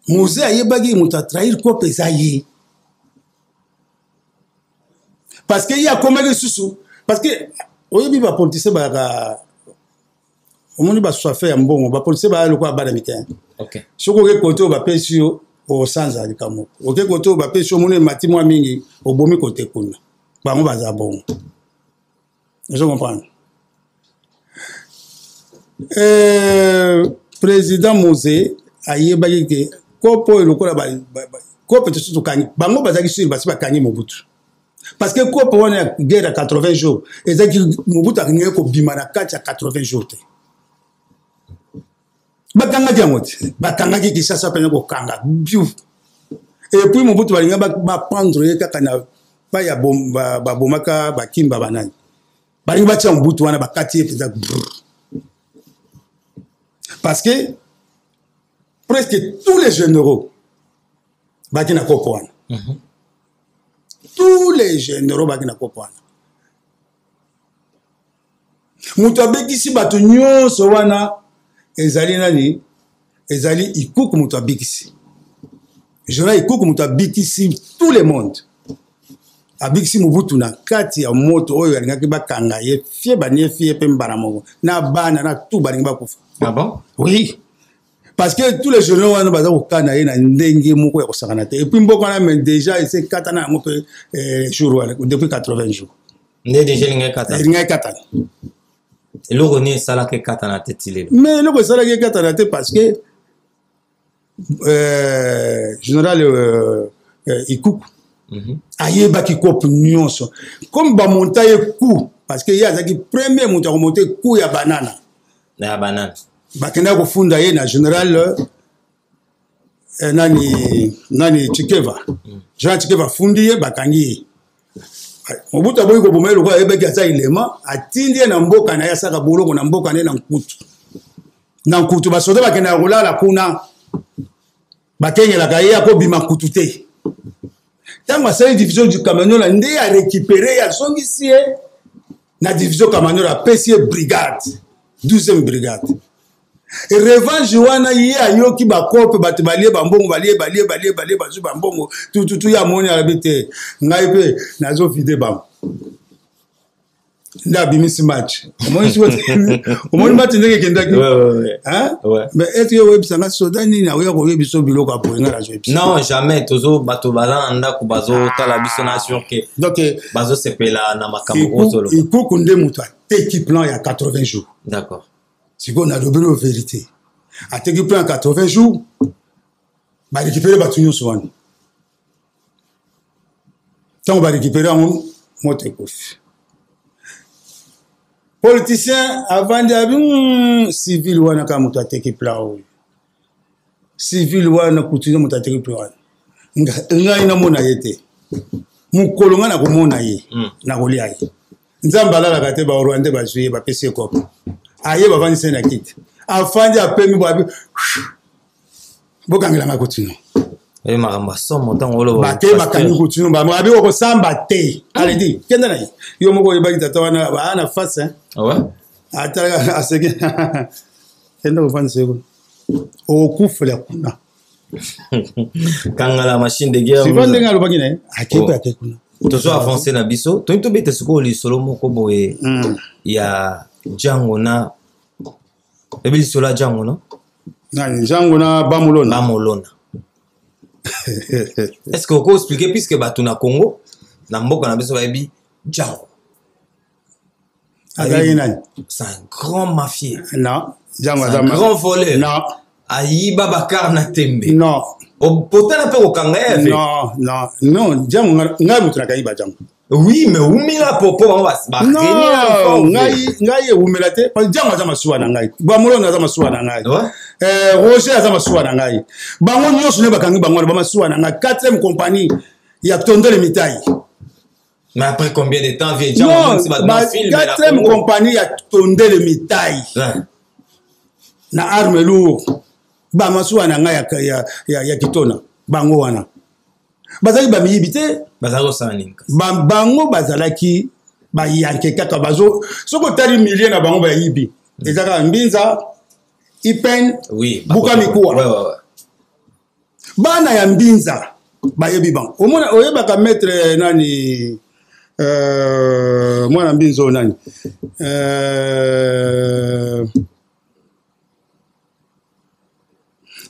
Mzee ayebaki moto atrahir kopa eza ye, parce que ye akomaki lisusu, parce que oyebi bapoliticien bayaka, omoni basoife ya mbongo. Bapoliticien baya lokola bana mike. Soki oke kote oyo bapesi yo, osanza likambo. Oke kote oyo bapesi yo, omoni emati mwa mingi, obomi kote kuna. Bango baza bongo, ozo comprendre? Président Mzee ayebaki ke kopo oyo lokola kope tosi tokangi bango, bazalaki sur basi bakangi Mobutu, parce que kopo wana ya guerre ya 80 jours ezalaki, Mobutu alingaki kobima na kati ya 80 jours te. Bakangaki yango te, bakangaki Kinshasa mpena kokanga biu. Et puis Mobutu balinga baprendre ye kaka na pa ya babomaka bakimba banani, balingi batia Mobutu wana, bakati ye mpenza, parce que presque tous les généraux baki na kopo wana. Tous les généraux baki na kopo wana. Moto abekisi bato nyonso wana ezali nani? Ezali Ikuku. Moto abikisi, général Ikuku, moto abikisi tout le monde, abikisi Mobutu na kati ya moto oyo alingaki bakanga ye fie banie fie mpe mbala moko na bana na tu balingi bakufa. Ah bon? Oui, parce que tous les généraux wana baza kokana ye na ndenge moko ya kosakana te. Et puis mboka wana, mais déjà ese katana yango mpe jour wana depuis 80 jours. Nde déjà elingaki katana. Elingaki katana. Eloko nini esalaka ekatana te ti lelo? Mais eloko esalaki ekatana te, parce que général Ikuku ayebaki kope nyonso comme bamonta ye coup, parce que ye azalaki premier moto ya komonte coup ya banana. Ya banana. Bakendaki kofunda ye na général nani Tshikeva. Jean Tshikeva afundi ye, bakangi ye. Mobutu aboyi koboma ye lokola ayebaki aza ilema. Atindi ye na mboka na ye, asaka boloko na mboka na ye na Nkutu. Na Nkutu basoda bakendaka kolala kuna, bakengelaka ye, akobima Nkutu te. Ntango asali division du Kamanyola, nde arécupéré ye, azongisi ye na division Kamanyola, apesi ye brigade, 12e brigade. Revanche wana, ye ayoki bakope, bato balie bambongo, balie, balie, balie, balie, bazwi bambongo tututu. Ye amoni, alobi te, ngai mpe nazovide bango. Nde abimisi match. Omoni sikoyo, omoni match ndenge ekendaki? Mais est ce que oyebisanga soda nini akoya koyebi biso biloko ya boye? Ngai nazoyebisa. Non, jamais. Tozo bato baza na ndako, bazotala biso na sur ke donc bazosepela na makambo oyo ozoloba. Ikuku nde moto ateki plan ya 80 jours. Sikoyo nalobeli oyo vérité. Ateki plan ya 80 jours, barécupéré bato nyonso wana. Ntango barécupéré yango, moto ekufi. Politicien avandi abi civil wana kaka moto ateki plan oyo, civil wana kutino moto ateki plan wana. Ngai namona ye te. Mokolo ngai nakomona ye, nakolia ye. Nzambe alalaka te. Barwandais bazwi ye, bapesi ye kopo, aye, bavandisi ye na kiti, afandi, apemi bo, abi: "Bokangelanga kutino." Oyo makambo ya somo ntango oloba. Bate bakangi kutino, babi okosamba te. Aledi kenda na ye, yo moko oyebaki tata wana baa na face. Ata aseki, kenda kovandisa ye kuna, okufela kuna. Kangala machine de guerre. Sifa ndenge alobaki na ye, akepe, ake kuna. Tozo avance na biso, toyi tobeta sikoyo lisolo moko boye ya Django na ebi, lisolo ya Django no. Nani? Django na Bamolona. Bamolona. Est ce que oko expliquer, puisque bato na Congo, na mboka na biso, bayebi Django? Azalaki nani? C'est un grand mafieux. Non, Django aza grand voleur. Non. Ayiba bakar na tembe. Non. Potala mpe kokanga ye. Non, non, non, Django ngai moto nakangi ba Django. Oui, mais umela popo bango ba non, ngai ngai ewumela te. Django aza masuwa na ngai. Bamolona aza masuwa na ngai. Ouais. Eh, Roger aza masuwa na ngai. Bango nyonso nde bakangi bango wana ba masuwa na ngai. Quatrième compagnie ya Tondele Mitai. Mais après combien de temps vient Non, ba quatrième compagnie ya Tondele Mitai. Ouais. Na arme lourde. Ba masuwa na ngai ya, ya, ya, ya Kitona. Bango wana. Bazalaki ba miyibi te. Bazalaki kosala nini? Ba, bango bazalaki bayanke kaka bazo soki otali milieu na bango bayibi eza kaka mbinza ipen oui, buka mikuwa ouais, ouais, ouais. Bana ya mbinza bayebi bango. Omona oyebaka maître nani mwana mbinza oyo nani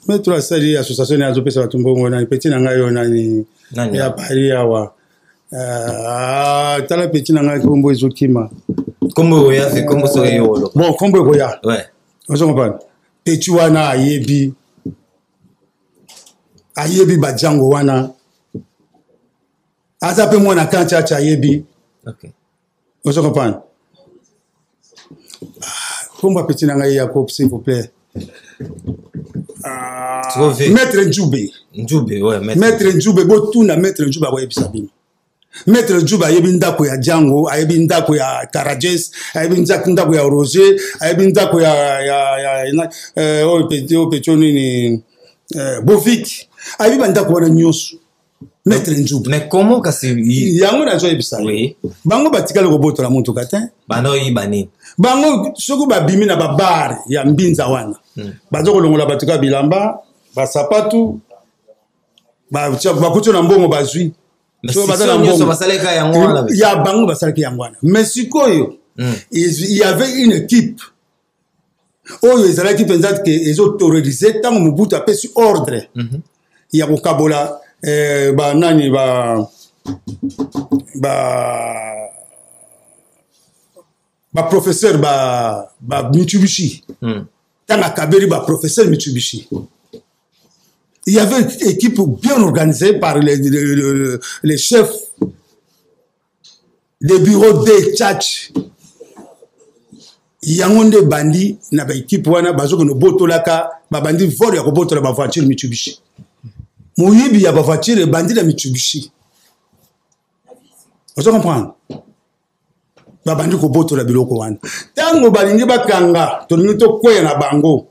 maître asali association naye azopesa bato mbongo nani petit na ngai oyo nani ya Paris awa tala petit na ngai kombo ezokima kombo ekoya fe kombo soki eyolo bon kombo ekoya ouais. Ozo comprendre petit wana ayebi ayebi bajango wana aza mpe mwana kantiacha ayebi okay. Ozo comprendre kombo petit na ngai Jacob s'il vous plaît. Ah, maître Njube. Njube, ouais, maître, maître Njube, botuna maître Njube akoyebisa bino. Maître Njube ayebi ndako ya Django, ayebi ndako ya Karajes, ayebi ndako ya Roger, ayebi ndako ya ya ya oyo petit oyo petit nini Bovik. Ayebi ba ndako wana nyonso. Maître Njube. Mais comment kasi yango nazoyebisa yo. Oui. Bango batikali kobotola motuka te. Banda oyiba nini? Bango soki babimi na ba bar ya mbinza wana. Bazo kolongola bato ka bilamba, ba sapatu, bakuti na mbongo bazwi. Mais Soki baza na sikoyo nyonso mbongo. basalaki yango wana. Ya bango basalaki yango wana. Mais sikoyo, il y avait une équipe oyo ezalaki mpenza ke ezoautoriser ntango Mobutu apesi ordre ya kokabola ba nani ba ba ba professeur ba ba Mitsubishi. Ntango akabeli ba professeur Mitsubishi, il y avait une équipe bien organisée par les chefs des bureaux de tchatch. Yango nde bandi na ba équipe wana bazokende botolaka, babandi vol ya kobotola ba voiture Mitsubishi. Moyibi ya ba voiture ebandi na Mitsubishi. Ozo comprendre? Babandi kobotola biloko wana. Tango balingi bakanga, tolingi tokweya na bango.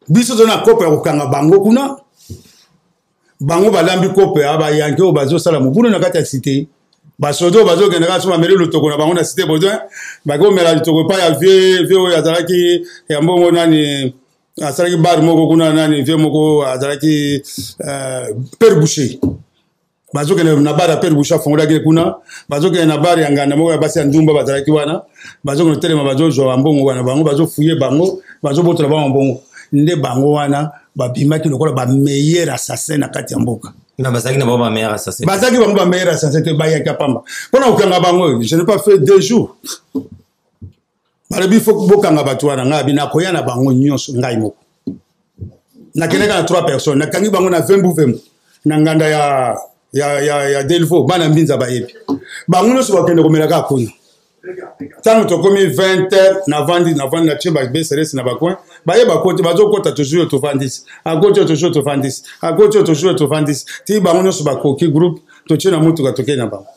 Biso toza na kope ya kokanga bango kuna. Bango balambi kope ya bayanke oyo bazosala mobulu na kati ya cité. Basodo bazokende kaka so bameli lotoko na bango na cité Baudouin, bakomela lotoko epai ya vieux, vieux oyo azalaki ya mbongo nani, asalaki bar moko kuna nani, vieux moko azalaki Père Boucher. Bazokende na bar ya Père Boucher afongolaki kuna, bazokende na bar ya nganda moko ya basi ya ndumba bazalaki wana, bazokende telema bazozwa mbongo wana, bango bazofuye bango, bazobotola bango mbongo. Nde bango wana babimaki lokola ba meilleur assassin na kati ya mboka. Na bazalaki na bango ba meilleur assassin. Bazalaki bango ba meilleur assassin te, bayaki pamba. Mpona kokanga bango, je n'ai pas fait 2 jours. Balobi faut bokanga bato wana, ngai abi nakoya na bango nyonso ngai moko. Nakendeka na 3 personnes, nakangi bango na vembu vembu na nganda ya Delvaux, bana mbinza bayebi. Bango nyonso bakende komela kaka kuna. Tango tokomi 20 heures, navandi, navandi, natie ba BCRS na ba coin, bayeba koti, bazokota toujours tovandisi. Akoti oyo toujours tovandisi. Akoti oyo toujours tovandisi. Ti bango nyonso bakoki groupe, totie na mutuka tokei na bango.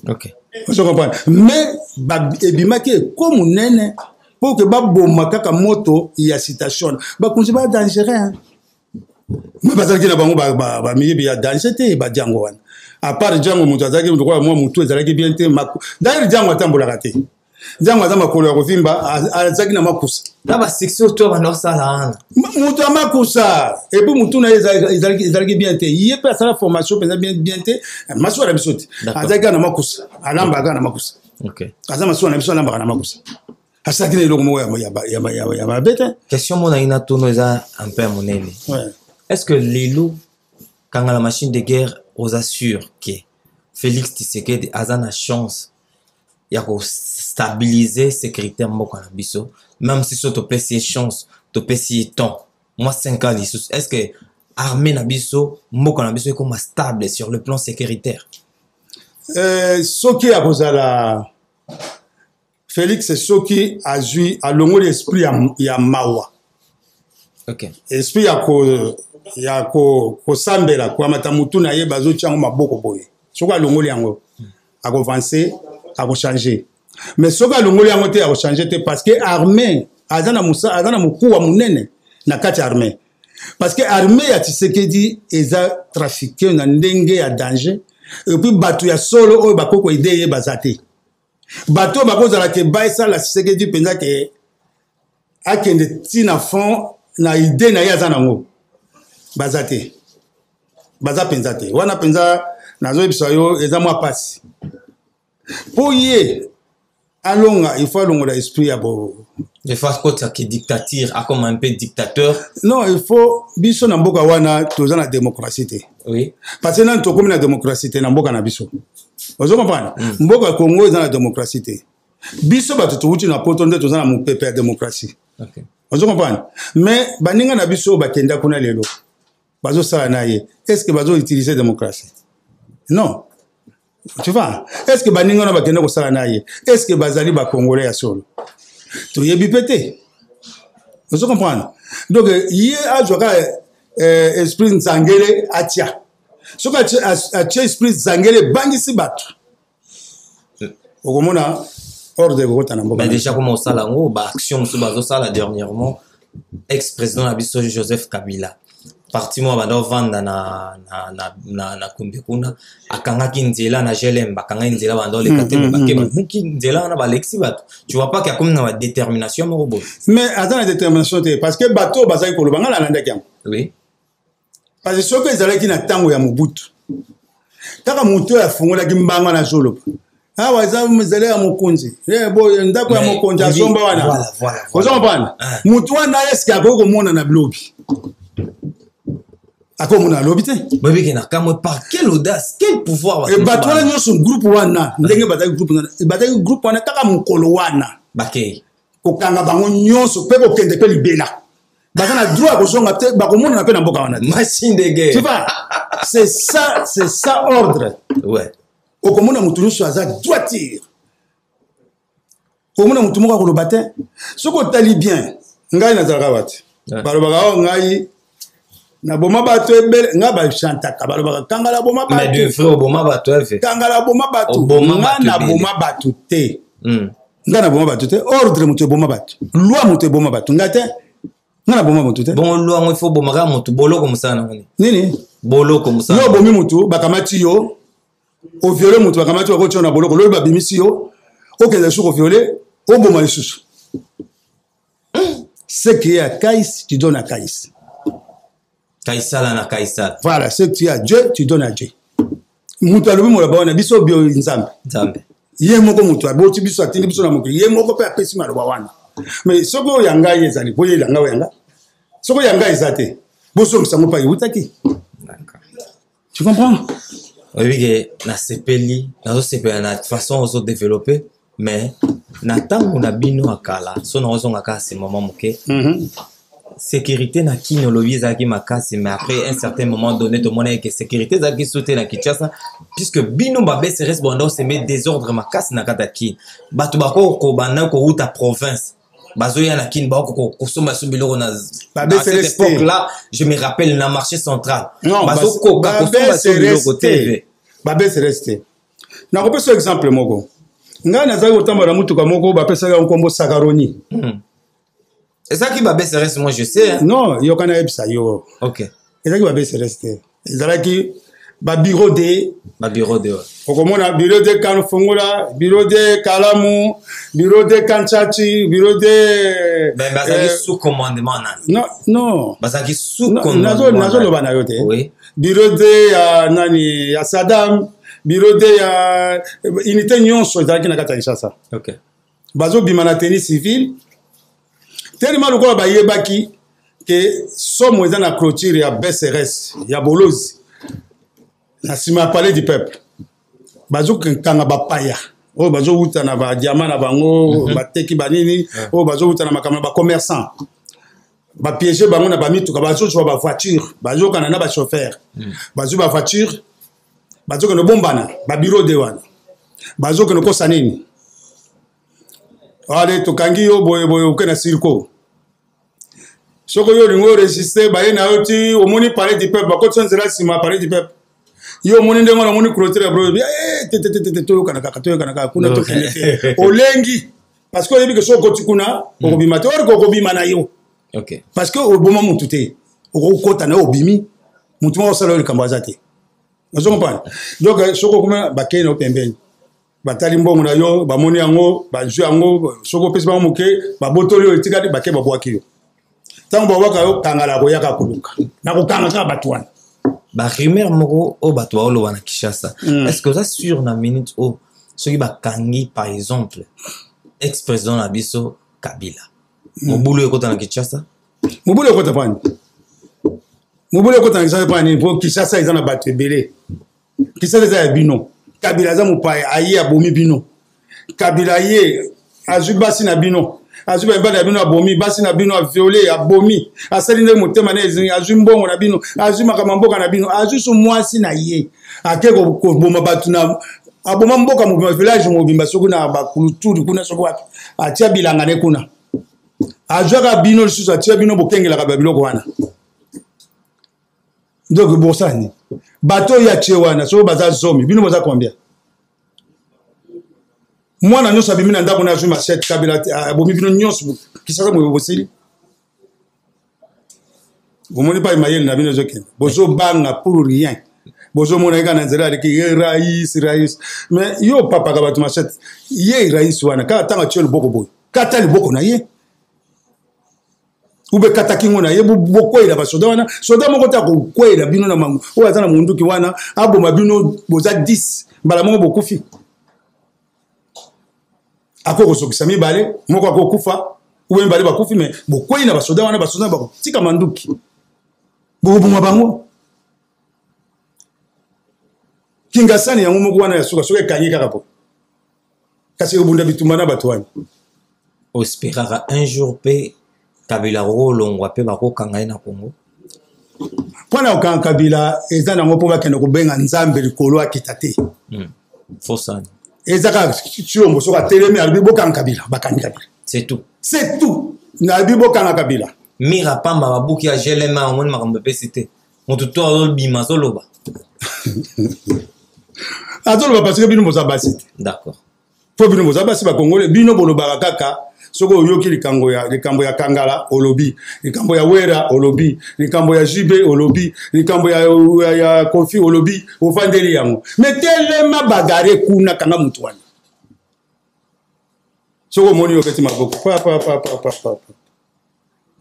Ok. Ozo comprendre? Mais ba ebimaki eko monene pour que baboma kaka moto ya citation. Bakonzi ba dangereux, hein. Mais bazalaki na bango ba miyibi ya danger te, ba Django wana. À part Django, moto azalaki lokola mwa motu ezalaki bien te. D'ailleurs, Django atambolaka te. Django aza makolo ya kovimba, azalaki na makusa. Na ba succès oyo banda kosala wana. Moto ya makusa. Et puis motu na ye ezalaki bien te. Ye pe asala formation mpenza bien te. Masuwa na biso te. D'accord. Azalaki kaka na makusa. Alambaka kaka na makusa. Ok. Aza masuwa na biso, alambaka na makusa. Asalaki na eloko moko ya mabe te. Question mona ina tono eza un peu monene. Ouais. Est-ce que lelo kanga la machine de guerre oza sûr que Félix Tshisekedi aza na chance Ya kostabiliser sécurité ya mboka na biso, même si so topesi ye chance, topesi ye temps mwa 5 ans lisusu, est ce que armée na biso, mboka na biso ekoma stable sur le plan sécuritaire? Soki akozala Félix, soki azwi, alongoli esprit ya mawa, esprit ya kosambela, koamata mutu na ye, bazotia yango maboko boye, soki alongoli yango, akoavancer, akochange. Mais soki alongoli yango te, akochange te, parce que armée aza na mokuwa monene na kati ya armée, parce que armée ya Tshisekedi eza trafiqué na ndenge ya danger. Et puis bato ya solo oyo bakoki koaider ye baza te. Bato oyo bakozala ke baesala Tshisekedi mpenza ke akende ntina fond na idée na ye aza nango, baza te, baza mpenza te. Wana mpenza nazoyebisa yo, eza mwa pasi mpo ye alonga. Il faut alongola esprit ya bo Il faut akotaki dictature, akoma un peu dictateur. Non, il faut biso na mboka wana toza na démocratie te. Parce que nani tokomi na démocratie te na mboka na biso, ozo comprendre? Mboka ya Congo eza na démocratie te. Biso bato towuti na Poto nde toza na mopepe ya démocratie, ozo comprendre? Mais baninga na biso oyo bakenda kuna lelo bazosala na ye, est ce que bazoutiliser démocratie? Non, tu vois? Est ce que baninga wana bakenda kosala na ye, est ce que bazali bacongolais ya solo? Toyebi mpe te, ozo comprendre? Donc ye azwaka esprit nzangele atia. Soki atie esprit nzangele, ebangisi bato, okomona ordre ekokota na mboka. Mais déjà koma osala yango, baaction mosusu bazosala dernièrement, ex président na biso Joseph Kabila, parti moko banda ovanda na Kombe kuna, akangaki nzela na GLM, bakangaki nzela, banda oleka te, bake babuki nzela wana, balekisi bato. Tu vois pas ke akomi na badétermination moko boye? Mais aza na détermination te, parce que bato oyo bazali koloba, ngai nalandaki yango. Parce que soki ezalaki na ntango ya Mobutu, kaka motu oyo afungolaki mbanga na zoloba awa eza nzela ya mokonzi, boye ndako ya mokonzi asomba wana, oza comprendre? Motu wana eske akoki komona na lobi? Akomona lobi te. Boyebi na kamwe, par quelle audace, quel pouvoir? Bato wana nyonso, groupe wana, ndenge bazalaki groupe wana, bazalaki groupe wana kaka mokolo wana. Bakei. Kokanga bango nyonso mpe kokende mpe libela, baza na droit ya kozonga te, bakomonana mpe na mboka wana te. Machine de guerre. Tu vois, c'est ça, c'est ça ordre. Okomona motu nyonso aza droiture, okomona motu moko akoloba te. Soki otali bien, ngai nazalaka wati, balobaka oyo ngai naboma bato ebele, ngai bachantaka, balobaka kangala boma bato, oboma bato. Kangala boma bato, ngai naboma bato te. Ngai naboma bato te. Ordre moto eboma bato, loi moto eboma bato, ngai te, ngai naboma motu te. Bon, loi yango, il faut bomaka motu, boloko mosala nango. Nini? Boloko mosala. Yo obomi motu, bakamati yo. Oviole motu, bakamati, bakoti yo na boloko. Lobi babimisi yo, okende lisusu koviole, oboma lisusu. Ce qui est à Kaïs, tu donnes à Kaïs. Kaisala na Kaisala. Voilà, ce que tu as à Dieu, tu donnes à Dieu. Moto alobi moloba wana, biso bio Nzambe. Nzambe. Ye moko moto aboti biso, atindi biso na mokili, ye moko mpe apesi maloba wana. Mais soki oyo ya ngai ezali, boyela ngai oyo ya ngai. Soki oyo ya ngai eza te, bozongisa ngo mpa eutaki. Tu comprends? Oyebi ke nasepeli, nazosepela na façon ozodéveloppe. Mais na ntango na bino ya kala, so naozonga kaka se mama moke, sécurité na Kini olobi ezalaki makasi, mais après un certain moment donné, tomonaki ke sécurité ezalaki so te na Kinshasa, puisque bino babcrs banda osemer désordre makasi na kati ya Kini. Bato bakokobanda kowuta province, bazoya na Kini, bakoko kosomba so biloko na cette époque là, je me rappelle, na marché central, bazokoka kosomba so biloko te. Babcrs te. Nakopesa exemple moko. Ngai nazalaki kotambola na mutuka moko, bapesaki yango nkombo Sakaroni. Ezalaki ba BCRS, moi je sais, hein. Non, yoka nayebisa yo. Ezalaki ba BCRS te, ezalaki babureau de Babureau de Okomona bureau de Kanfongola, bureau de Kalamu, bureau de Kanchachi, bureau de Mais bazalaki sous commandement nani? Non, non. Bazalaki sous commandement? Nazoloba na yo te. Bureau de ya nani, ya Sadam, bureau de ya unité nyonso ezalaki na kati ya Kinshasa. Bazobima na tenue civile, telema lokola bayebaki ke somo eza na clôture ya BCRS ya Bolozi na nsima ya Palais du Peuple, bazokanga bapaya. Oyo bazowuta na badiama na bango, bateki banini, oyo bazowuta na makambo na bacommerçant, bapiége bango na bamituka, bazozwa bavoiture, bazokana na bachauffeur, bazwi bavoiture, bazokende bombana babureau de wana, bazokende kosa nini. Ale, tokangi yo boye boye, oke na circo. Soki oyo olingi oresiste, baye na yo ti omoni Palais du Peuple, bakotisa nzela nsima Palais du Peuple. Yo omoni ndenge wana, omoni clôture ya bro, eh, te te te te, toyokana kaka, toyokana kaka kuna, tokende te. Olengi parce que oyebi ke soki okoti kuna, okobima te. Orike okobima na yo parce que oboma mutu te, okokota na yo, obimi, mutu moko osala yo likambo aza te. Ozo comprendre? Donc soki okoma, bakei na yo pembeni, batali mbongo na yo, bamoni yango, bazwi yango. Soki opesi bango moke, babotoli oyo etikali, bake babwaki yo. Ntango babwaka yo, kangala koyaka koluka na kokanga kaka bato wana. Barumeur moko oyo bato baoloba na Kinshasa, est ce que oza sûr na minute oyo, soki bakangi par exemple ex président na biso Kabila, mobulu ekota na Kinshasa? Mobulu ekota pani? Mobulu ekota na Kinshasa pani? Po Kinshasa eza na bato ebele. Kinshasa eza ya bino. Kabila aza mopaya, aye abomi bino. Kabila ye azwi basi na bino, azwi bamibali na bino, abomi basi na bino, aviole, abomi, asali ndenge motema na ezingi, azwi mbongo na bino, azwi makambo ya mboka na bino, azwi so mwasi na ye, ake koboma bato na aboma mboka mobimba, village mobimba, soki na bakuluturi kuna, soki wapi, atia bilanga ne kuna, azwaka bino lisusu, atia bino bokengelaka babiloko wana. Donc bosani bato oyo atie wana, soki baza 10, bino boza combien? Mwana nyonso abimi na ndako na azwi machete. Kabila abomi bino nyonso, Kisasa moyo bosili. Bomoni pai mayele na bino ezokende, bozobanga pour rien. Bozomona ye kaka na nzela, aleki ye rais, rais, mais yo opapaka bato machete. Ye rais wana, kaka ntango atie loboko boye, kata liboko na ye ube kata kingo na ye, bokweyela basoda wana. Soda moko te akokweyela bino na mango oyo aza na munduki wana, aboma bino, boza 10, mbala moko bokufi. Akoki kosokisa mibale, moko akokufa, ube mibale bakufi, me bokwei na basoda wana, basoda bakotika manduki, bokoboma bango. Kingasani yango moko wana ya suka, soki ekangi kaka po kasi ekobunda bitumba na bato wana. Ospéraka un jour mpe Kabila kokolongwa mpe bakokanga ye na Congo? Mpo na kokanga Kabila, eza nango mpo bakende kobenga Nzambe likolo akita te. Fosani. Eza kaka Tshilombo, soki atelemi, alobi bokanga Kabila, bakangi Kabila. C'est tout. C'est tout. Nalobi bokanga Kabila. Mira pamba babuki ya glma, omoni makambo epesi te, moto to azobima, azoloba. Azoloba parce que bino boza basi te. D'accord. Mpo bino boza basi, bakongole, bino bolobaka kaka soki oyoki likambo ya, likambo ya Kangala, olobi likambo ya Wera, olobi likambo ya JB, olobi likambo ya Kofi, olobi, ofandeli yango. Me telema, bagare kuna, kanga motu wana. Soki omoni, obeti maboko pa pa pa pa pa pa.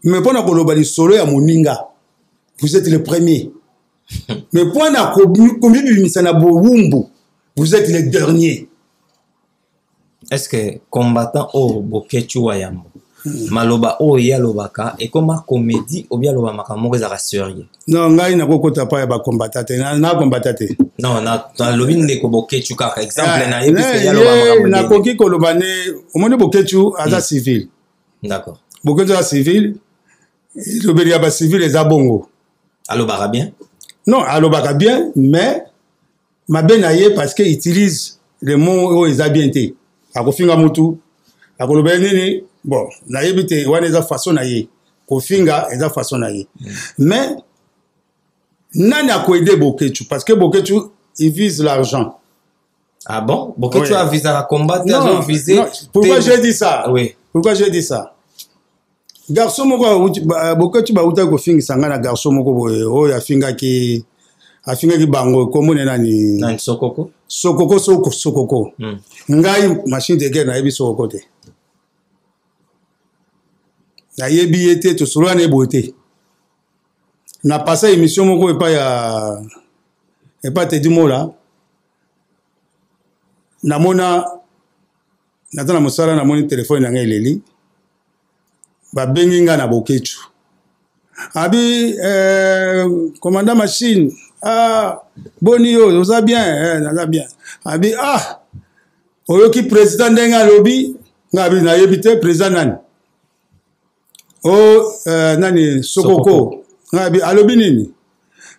Mais mpo na koloba lisolo ya moninga, vous êtes le premier. Mais mpo na komibimisa na bowumbu, vous êtes le dernier. Est ce que combattant oyo Boketshu wa Yambo, maloba oyo ye alobaka ekoma comédie, obi aloba makambo moko ezalaka sérieux? Non, ngai nakokota pa ya bakombata te, nakombata te. Non, nalobi ndeko Boketshu kaka exemple na ye, puisque ye aloba makambo. Nakoki koloba ne, omoni, Boketshu aza civil. D'accord. Boketshu aza civil, elobeli ya bacivil eza bongo. Alobaka bien. Non, alobaka bien, mais mabe na ye, parce que utilise le mot oyo eza bien te, akofinga mutu, akoloba ye nini. Bon, nayebi te, wana eza façon na ye kofinga, eza façon na ye. Mais nani akoaider Boketshu? Parce que Boketshu, il vise l'argent. Ah bon? Boketshu, oui. Avisaka combat te, azovise. Pourquoi j'ai dit ça? Oui. Pourquoi j'ai dit ça? Garçon moko, Boketshu bautaki kofingisa ngai na garçon moko boye oyo afingaki bango, komone nani? Nani? Sokoko? Sokoko, soko Sokoko. Ngai machine de guerre, nayebi Sokoko te, nayebi ye te, tosolola na ye boye te. Na pasa émission moko epai ya epai Tedi Mola, namona naza na mosala, namoni telefone na ngai eleli, babengi ngai na Boketshu, abi commandant machine, ah, boni yo, oza bien? Naza bien. Abi ah. Oyoki président ndenge alobi, ngai nayebi te président nani. O nani Sokoko, Sokoko. Ngai alobi nini?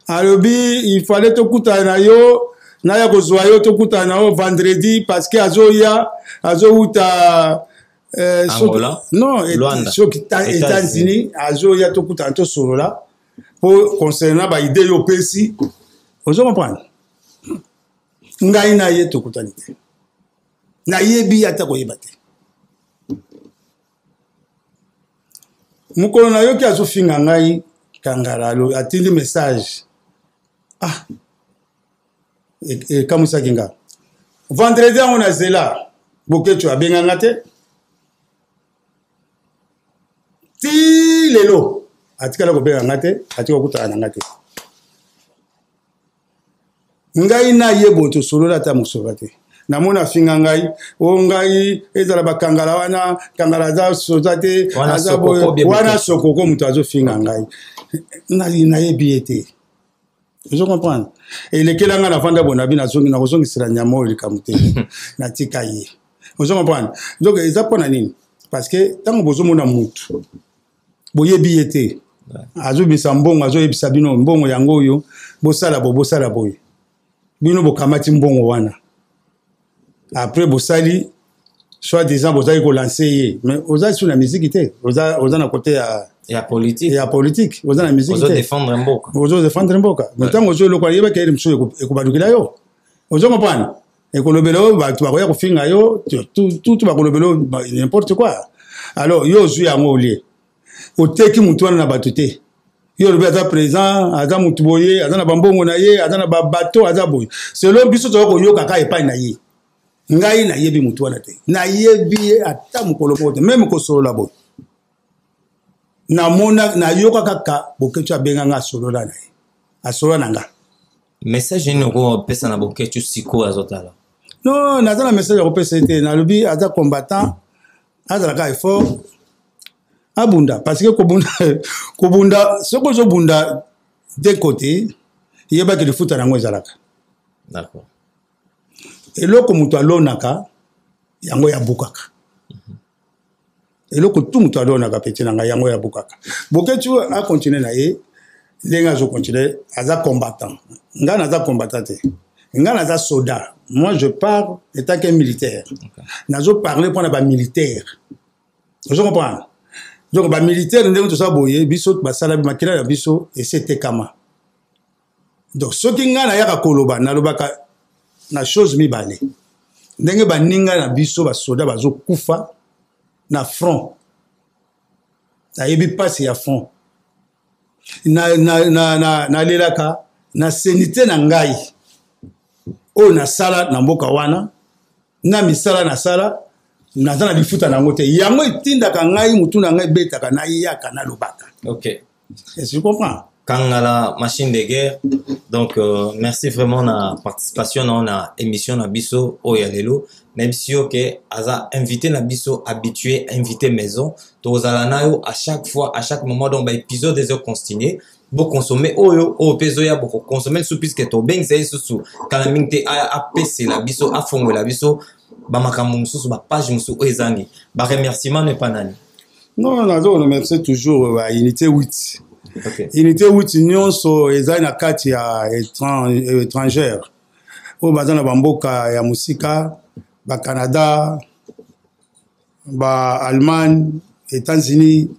Alobi il fallait tokutana na yo, naya kozwa yo, tokutana na yo vendredi parce que azoya, azowuta Angola, non, Luanda. Soki États-Unis. États-Unis, azoya tokutana tosolola po concernant ba idée yo opesi. Ozo comprendre? Ngai na ye tokutani te. Nayebi ata koyeba te. Mokolo nayoki azofinga ngai Kangala, atindi message. Ah, ekamwisaki nga. Vendredi yango na zela, Boketshu abenga nga te. Ti lelo atikala kobenga nga te, atika kokutana na nga te. Ngai na ye boye tosolola ata mosolola te. Namoni afinga ngai, o ngai ezala bakangala wana, kangala aza soza te, Wana aza Sokoko boye. bien Wana boke. Sokoko moto azofinga ngai. Nayebi ye te. Ozo comprendre? Elekela ngai nafanda boye na bino, nazongi, nakozongisela nyama oyo likambo te. Natika ye. Ozo comprendre? Donc eza mpona nini? Parce que ntango bozomona mutu, boyebi ye te. Azobimisa mbongo, azoyebisa bino mbongo yango oyo, bosala boye, bosala boye. Bino bokamati mbongo wana. Après bosali soit disant bozali kolancer ye, mais oza sur na musique te, oza na côté ya ya politique, ya politique, oza na musique ozo te. défendre mboka. Ozo défendre mboka. Mais ntango ozo eloko yebaki ye mosusu ekobalukela yo. Ozo comprendre? Ekolobela yo, bato bakoya kofinga yo, tout bakolobela yo, n'importe quoi. Alors yo ozwi yango olie. Oteki mutu wana na bato te. Yo olobi aza présent, aza mutu boye, aza na bambongo na ye, aza na ba bateau, aza boye. Selon biso toza koyoka kaka epai na ye. Ngai nayebi mutu wana te. Nayebi ye ata mokolo moko te, même kosolola boye. Namona, nayoka kaka Boketshu abenga nga asolola na ye. Asolola na nga. Message nini okopesa na Boketshu sikoyo azotala? Non, naza na message ya kopesa ye te. Nalobi aza combattant, azalaka effort, abunda. Parce que kobunda, soki ozobunda d'un côté, yebaki lifuta nango ezalaka. Eloko moto alonaka, yango ya bukaka. Eloko tu moto alonaka peti na ngai, yango ya bukaka. Boketshu a continuer na ye, ndenge azo continuer, aza combattant. Ngai naza combattant te. Ngai naza soldat. Moi je parle en tant qu'un militaire. Nazo parler pour ba militaire. Ozo comprendre? Donc ba militaire ndenge toza boye, biso basala makila na biso et c'était kama. Donc soki ngai nayaka koloba, nalobaka na chose mibale. Ndenge baninga na biso ba soda bazokufa na front. Nayebi pasi ya front. Nalelaka na senité na ngai oyo nasala na mboka wana, na misala nasala, naza na lifuta nango te. Yango etindaka ngai, mutu na ngai ebetaka, nayaka, nalobaka. Est-ce que tu comprends? Kangala, machine de guerre. Donc, merci vraiment na participation na na émission na biso oyo ya lelo. Na biso ke aza invité na biso habitué, invité maison. Tozala na yo à chaque fois, à chaque moment. Donc ba épisode ezo continuer. Bo consommer oyo, oyo pe zoya, bo consommer sous puisque to bengisa ye susu. Kala mingi te, a pese la biso, a fongola la biso, ba makambo mosusu, ba page mosusu oyo ezangi. Ba remerciement ne pas nani. Non, nazo remercier toujours ba unité 8. Unité 8 nyonso ezali na kati ya étrangère. Oyo baza na ba mboka ya mosika, ba Canada, ba Allemagne, États-Unis,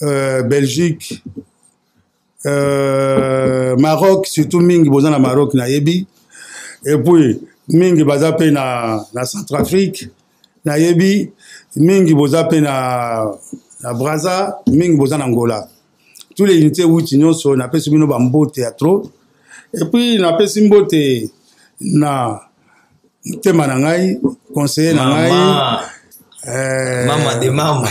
Belgique, Maroc, surtout mingi boza na Maroc nayebi. Et puis mingi baza pe na Centrafrique nayebi, mingi boza pe na Brazza, mingi boza na Angola. Tous les unités 8 nyonso napesi bino ba mbote ya trop. Et puis napesi mbote na motema na ngai, conseiller na ngai. Mama. Mama de mama.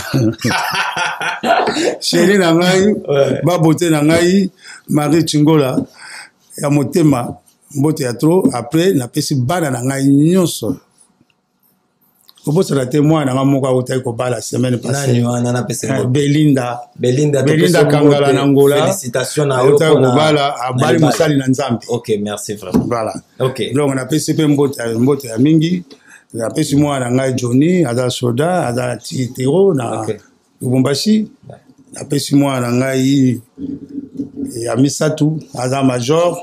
Chérie na ngai, ba beauté na ngai, Marie Chingola ya motema, mbote ya trop. Après napesi bana na ngai nyonso. Kobosana te mwana na ngai moko autaki kobala semaine passée. Nani wana napesi mbote? Belinda. Belinda, Belinda topesi mbote. Kangala na Angola. Félicitations na yo Autaki mpona kobala, abali na libala. mosali na Nzambe. Ok, merci vraiment. Voilà. Ok. Donc napesi pe mbote ya mingi. Napesi mwana na ngai Johnny, aza soda, aza titero na Lubumbashi. Napesi mwana na ngai ya misato, aza major.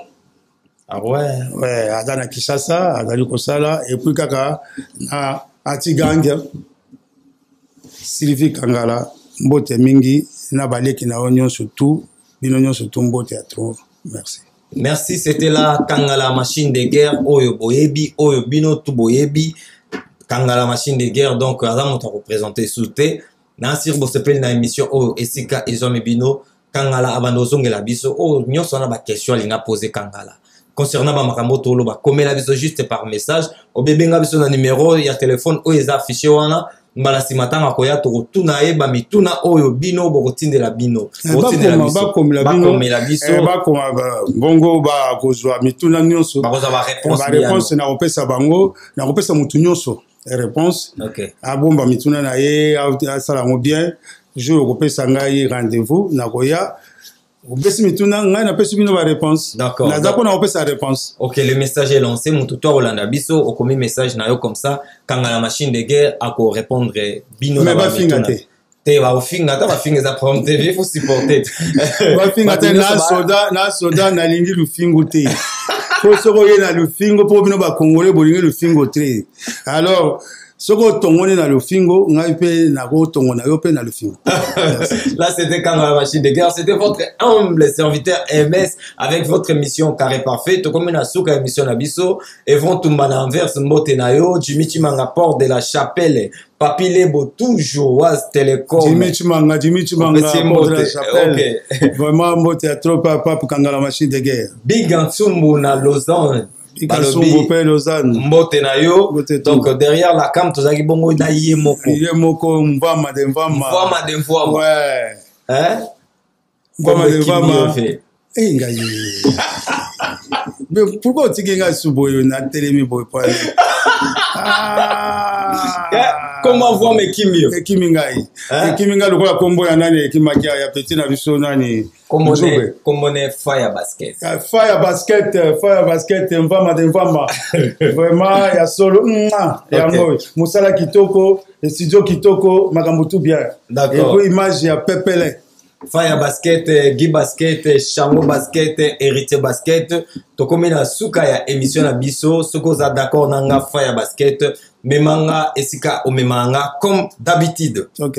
Ah ouais. Ouais, aza na Kinshasa, azali kosala et puis kaka na Atigang Sylvie Kangala, mbote mingi na baleki na yo nyonso tout, bino nyonso tout mbote ya trop. Merci. Merci, c'était là Kangala machine de guerre oyo boyebi oyo bino tout boyebi Kangala machine de guerre donc aza moto akopresente sous te na sir bosepeli na émission oyo esika ezwami bino Kangala abanda ozongela biso oyo nyonso wana ba question alinga pose Kangala concernant ba makambo toloba komela biso juste par message obebenga biso na numero ya telefone oyo eza affiché wana mbala nsima ntango akoya tokotuna ye bamituna oyo bino bokotindela bino eh, bakomela biso eh, bakoma bongo bakozwa mituna nyonso bakozwa bareponse nakopesa bango nakopesa motu nyonso réponse abomba mituna na ye asala yango bien jour okopesa ngai rendez-vous nakoya opesi mituna ngai napesi bino baréponse naza mpona kopesa réponse. Ok, le message est lancé. Motu to akolanda biso, okomi message na yo comme ça Kanga la machine de guerre akorépondre bino. Mais bafinga te. Te, bakofinga ata bafinga eza problème te, il faut supporter. Bafinga te, na soda na soda nalingi lufingu te, po soki oye na lufingo, mpo bino bakongole bolingi lufingo te, alors soki otongoni na lufingo, ngai mpe nakotongo na yo mpe na lufingo. Là, c'était Kanga la machine de guerre, c'était votre humble serviteur MS avec votre émission Carré Parfait. Tokomi na suka émission na biso. Evon Tumba na Anvers, mbote na yo. Jimmy Chimanga, Port de la Chapelle, Papi Lebo, toujours Was Telecom. Jimmy Chimanga, Jimmy Chimanga, Port de la Chapelle. Vraiment mbote ya trop, papa Kanga la machine de guerre. Big Ntsumbu na Lausanne. Balobi mpe Lausanne. Mbote na yo. Donc derrière la cam tozalaki bongo na ye moko. Ye moko Mvama de Mvama. Mvama de Mvama. Ouais. Hein? Mvama de Mvama. Eh ngai. Mais pourquoi otiki ngai su boye natelemi boye po Ah. Comment voir mes kimi? Ekimi ngai. Ekimi ngai lokola kombo ya nani ekimaki ya petit na biso nani. Kombone Fire Basket. Ah, Fire Basket, Fire Basket, Mvama de Mvama. Vraiment ya solo yango mosala kitoko, studio kitoko, makambo tout bien. D'accord. Et puis image ya pepele. Fire Basket, Guy Basket, Chango Basket, Héritier Basket. Tokomi na suka ya émission na biso. Soki oza d'accord na nga Fire Basket, memanga esika omemanga comme d'habitude. Ok.